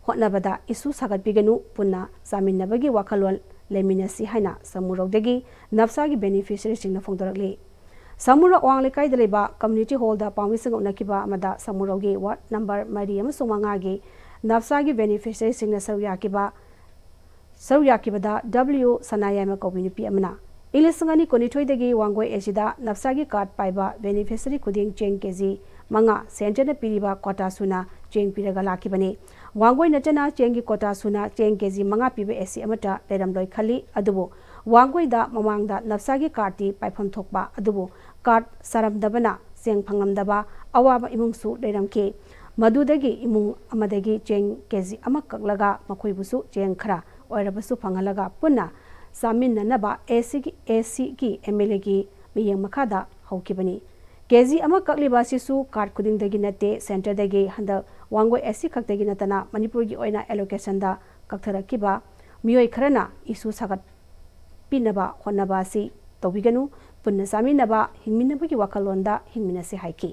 ꯍꯣꯠꯅꯕꯗ ꯏꯁꯨ ꯁꯥꯒꯠꯄꯤꯒꯅꯨ꯫ ꯄꯨꯟꯅ ꯆꯥꯃꯤꯟꯅꯕꯒꯤ ꯋꯥꯈꯜꯂꯣꯟ ꯂꯩꯃꯤꯟꯅꯁꯤ ꯍꯥꯏꯅ ꯁꯃꯨꯔꯧꯗꯒꯤ ꯅꯞꯁꯥꯒꯤ ꯕꯦꯅꯤꯐꯤꯁꯔꯤꯁꯤꯡꯅ ꯐꯣꯡꯗꯣꯔꯛꯂꯤ꯫ ꯁꯃꯨꯔꯧ ꯑꯋꯥꯡ ꯂꯩꯀꯥꯏꯗ ꯂꯩꯕ ꯀꯝꯃ꯭ꯌꯨꯅꯤꯇꯤ ꯍꯣꯜꯗ ꯄꯥꯎꯃꯤꯁꯤꯡ ꯎꯅꯈꯤꯕ ꯑꯃꯗ ꯁꯃꯨꯔꯧꯒꯤ ꯋꯥꯔꯗ ꯅꯝꯕꯔ ꯃꯔꯤ ꯑꯃꯁꯨꯡ ꯃꯉꯥꯒꯤ ꯅꯞꯁꯥꯒꯤ ꯕꯦꯅꯤꯐꯤꯁꯔꯤꯁꯤꯡꯅ ꯁꯔꯨꯛ ꯌꯥꯈꯤꯕ ꯁꯔꯨꯛ ꯌꯥꯈꯤꯕꯗ ꯗꯕ꯭ꯂꯤꯎ ꯁꯅꯥꯌꯥꯏꯃ ꯀꯧꯕꯤ ꯅꯨꯄꯤ ꯑꯃꯅ ꯏꯪ ꯂꯤꯁꯤꯡ ꯑꯅꯤ ꯀꯨꯟꯅꯤꯊꯣꯏꯗꯒꯤ ꯋꯥꯡꯒꯣꯏ ꯑꯦꯁꯤꯗ ꯅꯞꯁꯥꯒꯤ ꯀꯥꯔꯗ ꯄꯥꯏꯕ ꯕꯦꯅꯤꯐꯤꯁꯔꯤ ꯈꯨꯗꯤꯡ ꯆꯦꯡ ꯀꯦ ꯖꯤ ꯃꯉꯥ ꯁꯦꯟꯇꯔꯅ ꯄꯤꯔꯤꯕ ꯀꯣꯇꯥ ꯁꯨꯅ ꯆꯦꯡ ꯄꯤꯔꯒ ꯂꯥꯛꯈꯤꯕꯅꯤ꯫ ꯋꯥꯡꯒꯣꯏ ꯅꯠꯇꯅ ꯆꯦꯡꯒꯤ ꯀꯣꯇꯥ ꯁꯨꯅ ꯆꯦꯡ ꯀꯦ ꯖꯤ ꯃꯉꯥ ꯄꯤꯕ ꯑꯦꯁꯤ ꯑꯃꯠꯇ ꯂꯩꯔꯝꯂꯣꯏ ꯈꯜꯂꯤ꯫ ꯑꯗꯨꯕꯨ ꯋꯥꯡꯒꯣꯏꯗ ꯃꯃꯥꯡꯗ ꯅꯞꯁꯥꯒꯤ ꯀꯥꯔꯗꯇꯤ ꯄꯥꯏꯐꯝ ꯊꯣꯛꯄ, ꯑꯗꯨꯕꯨ ꯀꯥꯔꯗ ꯁꯥꯔꯝꯗꯕꯅ ꯆꯦꯡ ꯐꯪꯂꯝꯗꯕ ꯑꯋꯥꯕ ꯏꯃꯨꯡꯁꯨ ꯂꯩꯔꯝꯈꯤ꯫ ꯃꯗꯨꯗꯒꯤ ꯏꯃꯨꯡ ꯑꯃꯗꯒꯤ ꯆꯦꯡ ꯀꯦ ꯖꯤ ꯑꯃ ꯀꯛꯂꯒ ꯃꯈꯣꯏꯕꯨꯁꯨ ꯆꯦꯡ ꯈꯔ ꯑꯣꯏꯔꯕꯁꯨ ꯐꯪꯍꯜꯂꯒ ꯄꯨꯟꯅ ꯆꯥꯃꯤꯟꯅꯅꯕ ꯑꯦꯁꯤꯒꯤ, ꯑꯦꯁꯤꯒꯤ ꯑꯦꯝ ꯑꯦꯜ ꯑꯦꯒꯤ ꯃꯤꯠꯌꯦꯡ ꯃꯈꯥꯗ ꯍꯧꯈꯤꯕꯅꯤ꯫ ꯀꯦ ꯖꯤ ꯑꯃ ꯀꯛꯂꯤꯕ ꯑꯁꯤꯁꯨ ꯀꯥꯔꯗ ꯈꯨꯗꯤꯡꯗꯒꯤ ꯅꯠꯇꯦ, ꯁꯦꯟꯇꯔꯗꯒꯤ ꯍꯟꯗꯛ ꯋꯥꯡꯒꯣꯏ ꯑꯦꯁ ꯁꯤ ꯈꯛꯇꯒꯤ ꯅꯠꯇꯅ ꯃꯅꯤꯄꯨꯔꯒꯤ ꯑꯣꯏꯅ ꯑꯦꯂꯣꯀꯦꯁꯟꯗ ꯀꯛꯊꯔꯛꯈꯤꯕ ꯃꯤꯑꯣꯏ ꯈꯔꯅ ꯏꯁꯨ ꯁꯥꯒꯠꯄꯤꯅꯕ ꯍꯣꯠꯅꯕ ꯑꯁꯤ ꯇꯧꯕꯤꯒꯅꯨ, ꯄꯨꯟꯅ ꯆꯥꯃꯤꯟꯅꯕ, ꯍꯤꯡꯃꯤꯟꯅꯕꯒꯤ ꯋꯥꯈꯜꯂꯣꯟꯗ ꯍꯤꯡꯃꯤꯟꯅꯁꯤ ꯍꯥꯏꯈꯤ꯫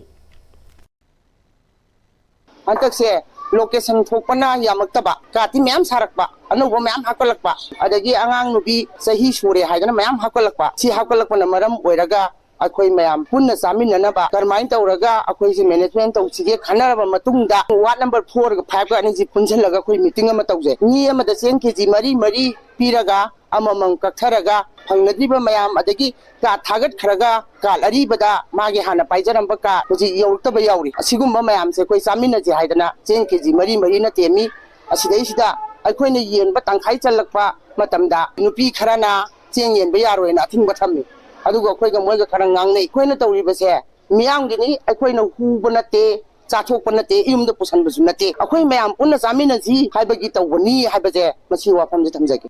ꯍꯟꯗꯛꯁꯦ ꯂꯣꯀꯦꯁꯟ ꯊꯣꯛꯄꯅ ꯌꯥꯝꯃꯛꯇꯕ, ꯀꯥꯔꯗꯇꯤ ꯃꯌꯥꯝ ꯁꯥꯔꯛꯄ, ꯑꯅꯧꯕ ꯃꯌꯥꯝ ꯍꯥꯞꯀꯠꯂꯛꯄ, ꯑꯗꯒꯤ ꯑꯉꯥꯡ ꯅꯨꯄꯤ ꯆꯍꯤ ꯁꯨꯔꯦ ꯍꯥꯏꯗꯅ ꯃꯌꯥꯝ ꯍꯥꯞꯀꯠꯂꯛꯄ, ꯁꯤ ꯍꯥꯞꯀꯠꯂꯛꯄꯅ ꯃꯔꯝ ꯑꯣꯏꯔꯒ ꯑꯩꯈꯣꯏ ꯃꯌꯥꯝ ꯄꯨꯟꯅ ꯆꯥꯃꯤꯟꯅꯅꯕ ꯀꯔꯝꯍꯥꯏꯅ ꯇꯧꯔꯒ ꯑꯩꯈꯣꯏꯁꯦ ꯃꯦꯅꯦꯖꯃꯦꯟ ꯇꯧꯁꯤꯒꯦ ꯈꯟꯅꯔꯕ ꯃꯇꯨꯡꯗ ꯋꯥꯔꯗ ꯅꯝꯕꯔ ꯐꯣꯔꯒ ꯐꯥꯏꯚꯀ ꯑꯅꯤꯁꯤ ꯄꯨꯟꯁꯤꯜꯂꯒ ꯑꯩꯈꯣꯏ ꯃꯤꯇꯤꯡ ꯑꯃ ꯇꯧꯖꯩ꯫ ꯃꯤ ꯑꯃꯗ ꯆꯦꯡ ꯀꯦ ꯖꯤ ꯃꯔꯤ ꯃꯔꯤ ꯄꯤꯔꯒ ꯑꯃꯃꯝ ꯀꯛꯊꯔꯒ ꯐꯪꯅꯗ꯭ꯔꯤꯕ ꯃꯌꯥꯝ, ꯑꯗꯒꯤ ꯀꯥꯔꯗ ꯊꯥꯒꯠꯈ꯭ꯔꯒ ꯀꯥꯔꯗ ꯑꯔꯤꯕꯗ ꯃꯥꯒꯤ ꯍꯥꯟꯅ ꯄꯥꯏꯖꯔꯝꯕ ꯀꯥꯔꯗ ꯍꯧꯖꯤꯛ ꯌꯧꯔꯛꯇꯕ ꯌꯥꯎꯔꯤ꯫ ꯑꯁꯤꯒꯨꯝꯕ ꯃꯌꯥꯝꯁꯦ ꯑꯩꯈꯣꯏ ꯆꯥꯃꯤꯟꯅꯁꯦ ꯍꯥꯏꯗꯅ ꯆꯦꯡ ꯀꯦ ꯖꯤ ꯃꯔꯤ ꯃꯔꯤꯅ ꯇꯦꯝꯃꯤ꯫ ꯑꯁꯤꯗꯩꯁꯤꯗ ꯑꯩꯈꯣꯏꯅ ꯌꯦꯟꯕ ꯇꯪꯈꯥꯏ ꯆꯜꯂꯛꯄ ꯃꯇꯝꯗ ꯅꯨꯄꯤ ꯈꯔꯅ ꯆꯦꯡ ꯌꯦꯟꯕ ꯌꯥꯔꯣꯏꯅ ꯑꯊꯤꯡꯕ ꯊꯝꯃꯤ꯫ ꯑꯗꯨꯒ ꯑꯩꯈꯣꯏꯒ ꯃꯣꯏꯒ ꯈꯔ ꯉꯥꯡꯅꯩ꯫ ꯑꯩꯈꯣꯏꯅ ꯇꯧꯔꯤꯕꯁꯦ ꯃꯤꯌꯥꯝꯒꯤꯅꯤ, ꯑꯩꯈꯣꯏꯅ ꯍꯨꯕ ꯅꯠꯇꯦ, ꯆꯥꯊꯣꯛꯄ ꯅꯠꯇꯦ, ꯌꯨꯝꯗ ꯄꯨꯁꯟꯕꯁꯨ ꯅꯠꯇꯦ꯫ ꯑꯩꯈꯣꯏ ꯃꯌꯥꯝ ꯄꯨꯟꯅ ꯆꯥꯃꯤꯟꯅꯁꯤ ꯍꯥꯏꯕꯒꯤ ꯇꯧꯕꯅꯤ ꯍꯥꯏꯕꯁꯦ ꯃꯁꯤ ꯋꯥꯐꯝꯁꯦ ꯊꯝꯖꯒꯦ꯫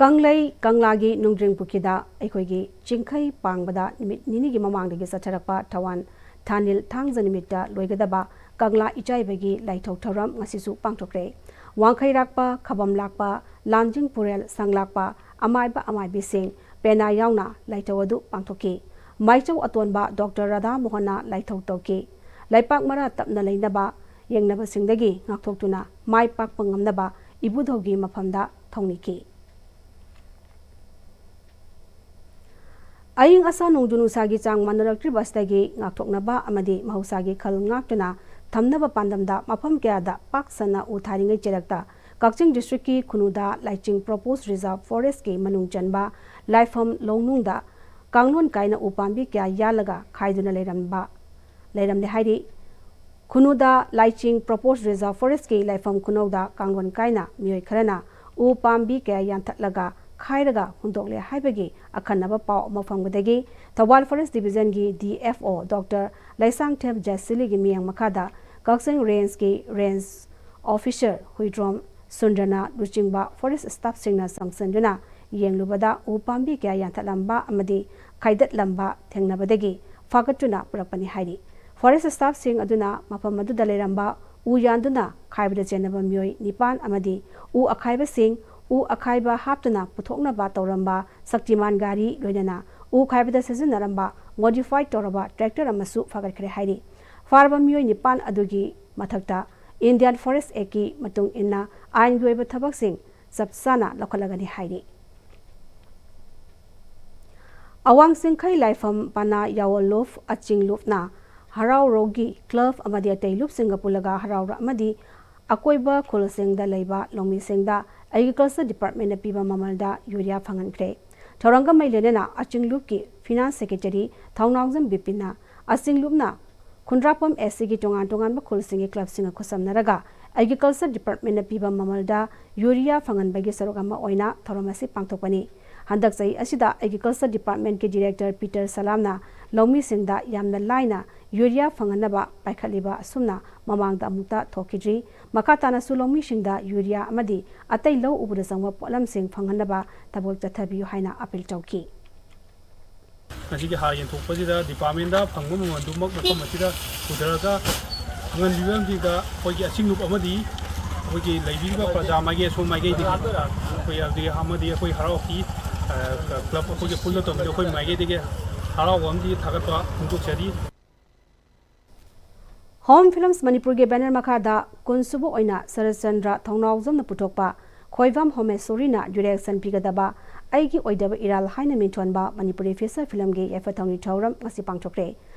ꯀꯪꯂꯩ ꯀꯪꯂꯥꯒꯤ ꯅꯨꯡꯗ꯭ꯔꯤꯡ ꯄꯨꯈ꯭ꯔꯤꯗ ꯑꯩꯈꯣꯏꯒꯤ ꯆꯤꯡꯈꯩ ꯄꯥꯡꯕꯗ ꯅꯨꯃꯤꯠ ꯅꯤꯅꯤꯒꯤ ꯃꯃꯥꯡꯗꯒꯤ ꯆꯠꯊꯔꯛꯄ ꯊꯧꯋꯥꯟ ꯊꯥꯅꯤꯜ ꯊꯥꯡꯖ ꯅꯨꯃꯤꯠꯇ ꯂꯣꯏꯒꯗꯕ ꯀꯪꯂꯥ ꯏꯆꯥꯏꯕꯒꯤ ꯂꯥꯏꯊꯧ ꯊꯧꯔꯝ ꯉꯁꯤꯁꯨ ꯄꯥꯡꯊꯣꯛꯈ꯭ꯔꯦ꯫ ꯋꯥꯡꯈꯩꯔꯥꯛꯄ, ꯈꯕꯝ ꯂꯥꯛꯄ, ꯂꯥꯟꯖꯤꯡ ꯄꯨꯔꯦꯜ, ꯁꯪꯂꯥꯛꯄ, ꯑꯃꯥꯏꯕ ꯑꯃꯥꯏꯕꯤꯁꯤꯡ, ꯄꯦꯅꯥ ꯌꯥꯎꯅ ꯂꯥꯏꯊꯧ ꯑꯗꯨ ꯄꯥꯡꯊꯣꯛꯈꯤ꯫ ꯃꯥꯏꯆꯧ ꯑꯇꯣꯟꯕ ꯗꯣꯛꯇꯔ ꯔꯥꯙꯥ ꯃꯣꯍꯟꯅ ꯂꯥꯏꯊꯧ ꯇꯧꯈꯤ꯫ ꯂꯩꯄꯥꯛ ꯃꯔꯥ ꯇꯞꯅ ꯂꯩꯅꯕ ꯌꯦꯡꯅꯕꯁꯤꯡꯗꯒꯤ ꯉꯥꯛꯊꯣꯛꯇꯨꯅ ꯃꯥꯏ ꯄꯥꯛꯄ ꯉꯝꯅꯕ ꯏꯕꯨꯙꯧꯒꯤ ꯃꯐꯝꯗ ꯊꯧꯅꯤꯈꯤ꯫ ꯑꯏꯪ ꯑꯁꯥ ꯅꯣꯡꯖꯨ ꯅꯨꯡꯁꯥꯒꯤ ꯆꯥꯡ ꯃꯥꯟꯅꯔꯛꯇ꯭ꯔꯤꯕ ꯑꯁꯤꯗꯒꯤ ꯉꯥꯛꯊꯣꯛꯅꯕ ꯑꯃꯗꯤ ꯃꯍꯧꯁꯥꯒꯤ ꯈꯜ ꯉꯥꯛꯇꯨꯅ ꯊꯝꯅꯕ ꯄꯥꯟꯗꯝꯗ ꯃꯐꯝ ꯀꯌꯥꯗ ꯄꯥꯛ ꯁꯟꯅ ꯎ ꯊꯥꯔꯤꯉꯩ ꯆꯦꯔꯛꯇ ꯀꯛꯆꯤꯡ district ꯀꯤ ꯈꯨꯅꯨꯗ ꯂꯥꯏꯆꯤꯡ Proposed Reserve Forest ꯀꯤ ꯃꯅꯨꯡ ꯆꯟꯕ ꯂꯥꯏꯐꯝ ꯂꯧꯅꯨꯡꯗ ꯀꯥꯡꯂꯣꯟ ꯀꯥꯏꯅ ꯎ ꯄꯥꯝꯕꯤ ꯀꯌꯥ ꯌꯥꯜꯂꯒ ꯈꯥꯏꯗꯨꯅ ꯂꯩꯔꯝꯕ, ꯂꯩꯔꯝꯂꯦ ꯍꯥꯏꯔꯤ꯫ ꯈꯨꯅꯨꯗ ꯂꯥꯏꯆꯤꯡ Proposed Reserve Forest ꯀꯤ ꯂꯥꯏꯐꯝ ꯈꯨꯅꯧꯗ ꯀꯥꯡꯂꯣꯟ ꯀꯥꯏꯅ ꯃꯤꯑꯣꯏ ꯈꯔꯅ ꯎ ꯄꯥꯝꯕꯤ ꯀꯌꯥ ꯌꯥꯟꯊꯠꯂꯒ ꯈꯥꯏꯔꯒ ꯍꯨꯟꯗꯣꯛꯂꯦ ꯍꯥꯏꯕꯒꯤ ꯑꯈꯟꯅꯕ ꯄꯥꯎ ꯑꯃ ꯐꯪꯕꯗꯒꯤ ꯊꯧꯕꯥꯜ Forest Division ꯒꯤ D F O doctor Leishangthem ꯖꯦꯁꯤꯂꯤꯒꯤ ꯃꯤꯠꯌꯦꯡ ꯃꯈꯥꯗ ꯀꯛꯆꯤꯡ Range ꯀꯤ Range Officer ꯍꯨꯏꯗ꯭ꯔꯣꯝ ꯁꯨꯟꯗ꯭ꯔꯅ ꯂꯨꯆꯤꯡꯕ forest staff ꯁꯤꯡꯅ ꯆꯪꯁꯤꯟꯗꯨꯅ ꯌꯦꯡꯂꯨꯕꯗ ꯎ ꯄꯥꯝꯕꯤ ꯀꯌꯥ ꯌꯥꯟꯊꯠꯂꯝꯕ ꯑꯃꯗꯤ ꯈꯥꯏꯗꯠꯂꯝꯕ ꯊꯦꯡꯅꯕꯗꯒꯤ ꯐꯥꯒꯠꯇꯨꯅ ꯄꯨꯔꯛꯄꯅꯤ ꯍꯥꯏꯔꯤ꯫ Forest staff ꯁꯤꯡ ꯑꯗꯨꯅ ꯃꯐꯝ ꯑꯗꯨꯗ ꯂꯩꯔꯝꯕ ꯎ ꯌꯥꯟꯗꯨꯅ ꯈꯥꯏꯕꯗ ꯆꯦꯟꯅꯕ ꯃꯤꯑꯣꯏ ꯅꯤꯄꯥꯟ ꯑꯃꯗꯤ ꯎ ꯑꯈꯥꯏꯕꯁꯤꯡ ꯎ ꯑꯈꯥꯏꯕ ꯍꯥꯞꯇꯨꯅ ꯄꯨꯊꯣꯛꯅꯕ ꯇꯧꯔꯝꯕ ꯁꯛꯇꯤꯃꯥꯟ ꯒꯥꯔꯤ, ꯂꯣꯏꯅꯅ ꯎ ꯈꯥꯏꯕꯗ ꯁꯤꯖꯤꯟꯅꯔꯝꯕ modified ꯇꯧꯔꯕ tractor ꯑꯃꯁꯨ ꯐꯥꯒꯠꯈ꯭ꯔꯦ ꯍꯥꯏꯔꯤ꯫ ꯐꯥꯔꯕ ꯃꯤꯑꯣꯏ ꯅꯤꯄꯥꯟ ꯑꯗꯨꯒꯤ ꯃꯊꯛꯇ Indian Forest Act ꯀꯤ ꯃꯇꯨꯡ ꯏꯟꯅ ꯑꯥꯏꯟꯒꯤ ꯑꯣꯏꯕ ꯊꯕꯛꯁꯤꯡ ꯆꯞ ꯆꯥꯅ ꯂꯧꯈꯠꯂꯒꯅꯤ ꯍꯥꯏꯔꯤ꯫ ꯑꯋꯥꯡ ꯆꯤꯡꯈꯩ ꯂꯥꯏꯐꯝ ꯄꯅꯥ ꯌꯥꯋꯜ ꯂꯨꯞ ꯑꯆꯤꯡ ꯂꯨꯞꯅ ꯍꯔꯥꯎꯔꯧꯒꯤ club ꯑꯃꯗꯤ ꯑꯇꯩ ꯂꯨꯞꯁꯤꯡꯒ ꯄꯨꯜꯂꯒ ꯍꯔꯥꯎꯔ ꯑꯃꯗꯤ ꯑꯀꯣꯏꯕ ꯈꯨꯜꯁꯤꯡꯗ ꯂꯩꯕ ꯂꯧꯃꯤꯁꯤꯡꯗ Agriculture Department ꯅ ꯄꯤꯕ ꯃꯃꯜꯗ ꯌꯨꯔꯤꯌꯥ ꯐꯪꯍꯟꯈ꯭ꯔꯦ꯫ ꯊꯧꯔꯝꯒ ꯃꯩ ꯂꯣꯏꯅꯅ ꯑꯆꯤꯡ ꯂꯨꯞꯀꯤ Finance Secretary ꯊꯧꯅꯥꯎꯖꯝ ꯕꯤꯄꯤꯟꯅ ꯑꯆꯤꯡ ꯂꯨꯞꯅ ꯈꯨꯟꯗ꯭ꯔꯥꯛꯄꯝ S C ꯒꯤ ꯇꯣꯉꯥꯟ ꯇꯣꯉꯥꯟꯕ ꯈꯨꯜꯁꯤꯡꯒꯤ club ꯁꯤꯡꯒ ꯈꯨꯠꯁꯝꯅꯔꯒ Agriculture Department ꯅ ꯄꯤꯕ ꯃꯃꯜꯗ ꯌꯨꯔꯤꯌꯥ ꯐꯪꯍꯟꯕꯒꯤ ꯁꯔꯨꯛ ꯑꯃ ꯑꯣꯏꯅ ꯊꯧꯔꯝ ꯑꯁꯤ ꯄꯥꯡꯊꯣꯛꯄꯅꯤ꯫ ꯍꯟꯗꯛ ꯆꯍꯤ ꯑꯁꯤꯗ Agriculture Department ꯀꯤ Director ꯄꯤꯇꯔ ꯁꯂꯥꯝꯅ ꯂꯧꯃꯤꯁꯤꯡꯗ ꯌꯥꯝꯅ ꯂꯥꯏꯅ ꯌꯨꯔꯤꯌꯥ ꯐꯪꯍꯟꯅꯕ ꯄꯥꯏꯈꯠꯂꯤꯕ ꯑꯁꯨꯝꯅ ꯃꯃꯥꯡꯗ ꯑꯃꯨꯛꯇ ꯊꯣꯛꯈꯤꯗ꯭ꯔꯤ꯫ ꯃꯈꯥ ꯇꯥꯅꯁꯨ ꯂꯧꯃꯤꯁꯤꯡꯗ ꯌꯨꯔꯤꯌꯥ ꯑꯃꯗꯤ ꯑꯇꯩ ꯂꯧ ꯎꯕꯗ ꯆꯪꯕ ꯄꯣꯠꯂꯝꯁꯤꯡ ꯐꯪꯍꯟꯅꯕ ꯊꯕꯛ ꯆꯠꯊꯕꯤꯌꯨ ꯍꯥꯏꯅ appeal ꯇꯧꯈꯤ꯫ ꯉꯁꯤꯒꯤ ꯍꯥꯔ ꯌꯦꯟꯊꯣꯛꯄꯁꯤꯗ ꯗꯤꯄꯥꯔꯠꯃꯦꯟꯗ ꯐꯪꯕ ꯃꯃꯜꯗꯨꯃꯛ ꯃꯐꯝ ꯑꯁꯤꯗ ꯄꯨꯊꯔꯒ ꯐꯪꯍꯟꯕꯤꯕꯁꯤꯡꯗ ꯑꯩꯈꯣꯏꯒꯤ ꯑꯁꯤꯡꯅꯨꯞ ꯑꯃꯗꯤ ꯑꯩꯈꯣꯏꯒꯤ ꯂꯩꯕꯤꯔꯤꯕ ꯄ꯭ꯔꯖꯥ ꯃꯥꯏꯀꯩ ꯑꯁꯣꯝ ꯃꯥꯏꯀꯩꯗꯒꯤ ꯑꯩꯈꯣꯏ ꯑꯗꯨꯗꯤ ꯑꯃꯗꯤ ꯑꯩꯈꯣꯏ ꯍꯔꯥꯎꯀꯤ ꯀ꯭ꯂꯕ ꯑꯩꯈꯣꯏꯒꯤ ꯄꯨꯟꯅ ꯇꯧꯕꯗ ꯑꯩꯈꯣꯏ ꯃꯥꯏꯀꯩꯗꯒꯤ ꯍꯔꯥꯎꯕ ꯑꯃꯗꯤ ꯊꯥꯒꯠꯄ ꯐꯣꯡꯗꯣꯛꯆꯔꯤ꯫ ꯍꯣꯝ ꯐꯤꯂꯝꯁ ꯃꯅꯤꯄꯨꯔꯒꯤ ꯕꯦꯅꯔ ꯃꯈꯥꯗ ꯀꯨꯟꯁꯨꯕ ꯑꯣꯏꯅ ꯁꯔꯠꯆꯟꯗ꯭ꯔ ꯊꯧꯅꯥꯎꯖꯝꯅ ꯄꯨꯊꯣꯛꯄ ꯈꯣꯏꯕꯝ ꯍꯣꯃꯦꯁꯣꯔꯤꯅ ꯗꯤꯔꯦꯛꯁꯟ ꯄꯤꯒꯗꯕ ꯑꯩꯒꯤ ꯑꯣꯏꯗꯕ ꯏꯔꯥꯜ ꯍꯥꯏꯅ ꯃꯤꯡꯊꯣꯟꯕ ꯃꯅꯤꯄꯨꯔꯤ ꯐꯤꯆꯔ ꯐꯤꯂꯝꯒꯤ ꯌꯥꯏꯐ ꯊꯧꯅꯤ ꯊꯧꯔꯝ ꯉꯁꯤ ꯄꯥꯡꯊꯣꯛꯈ꯭ꯔꯦ꯫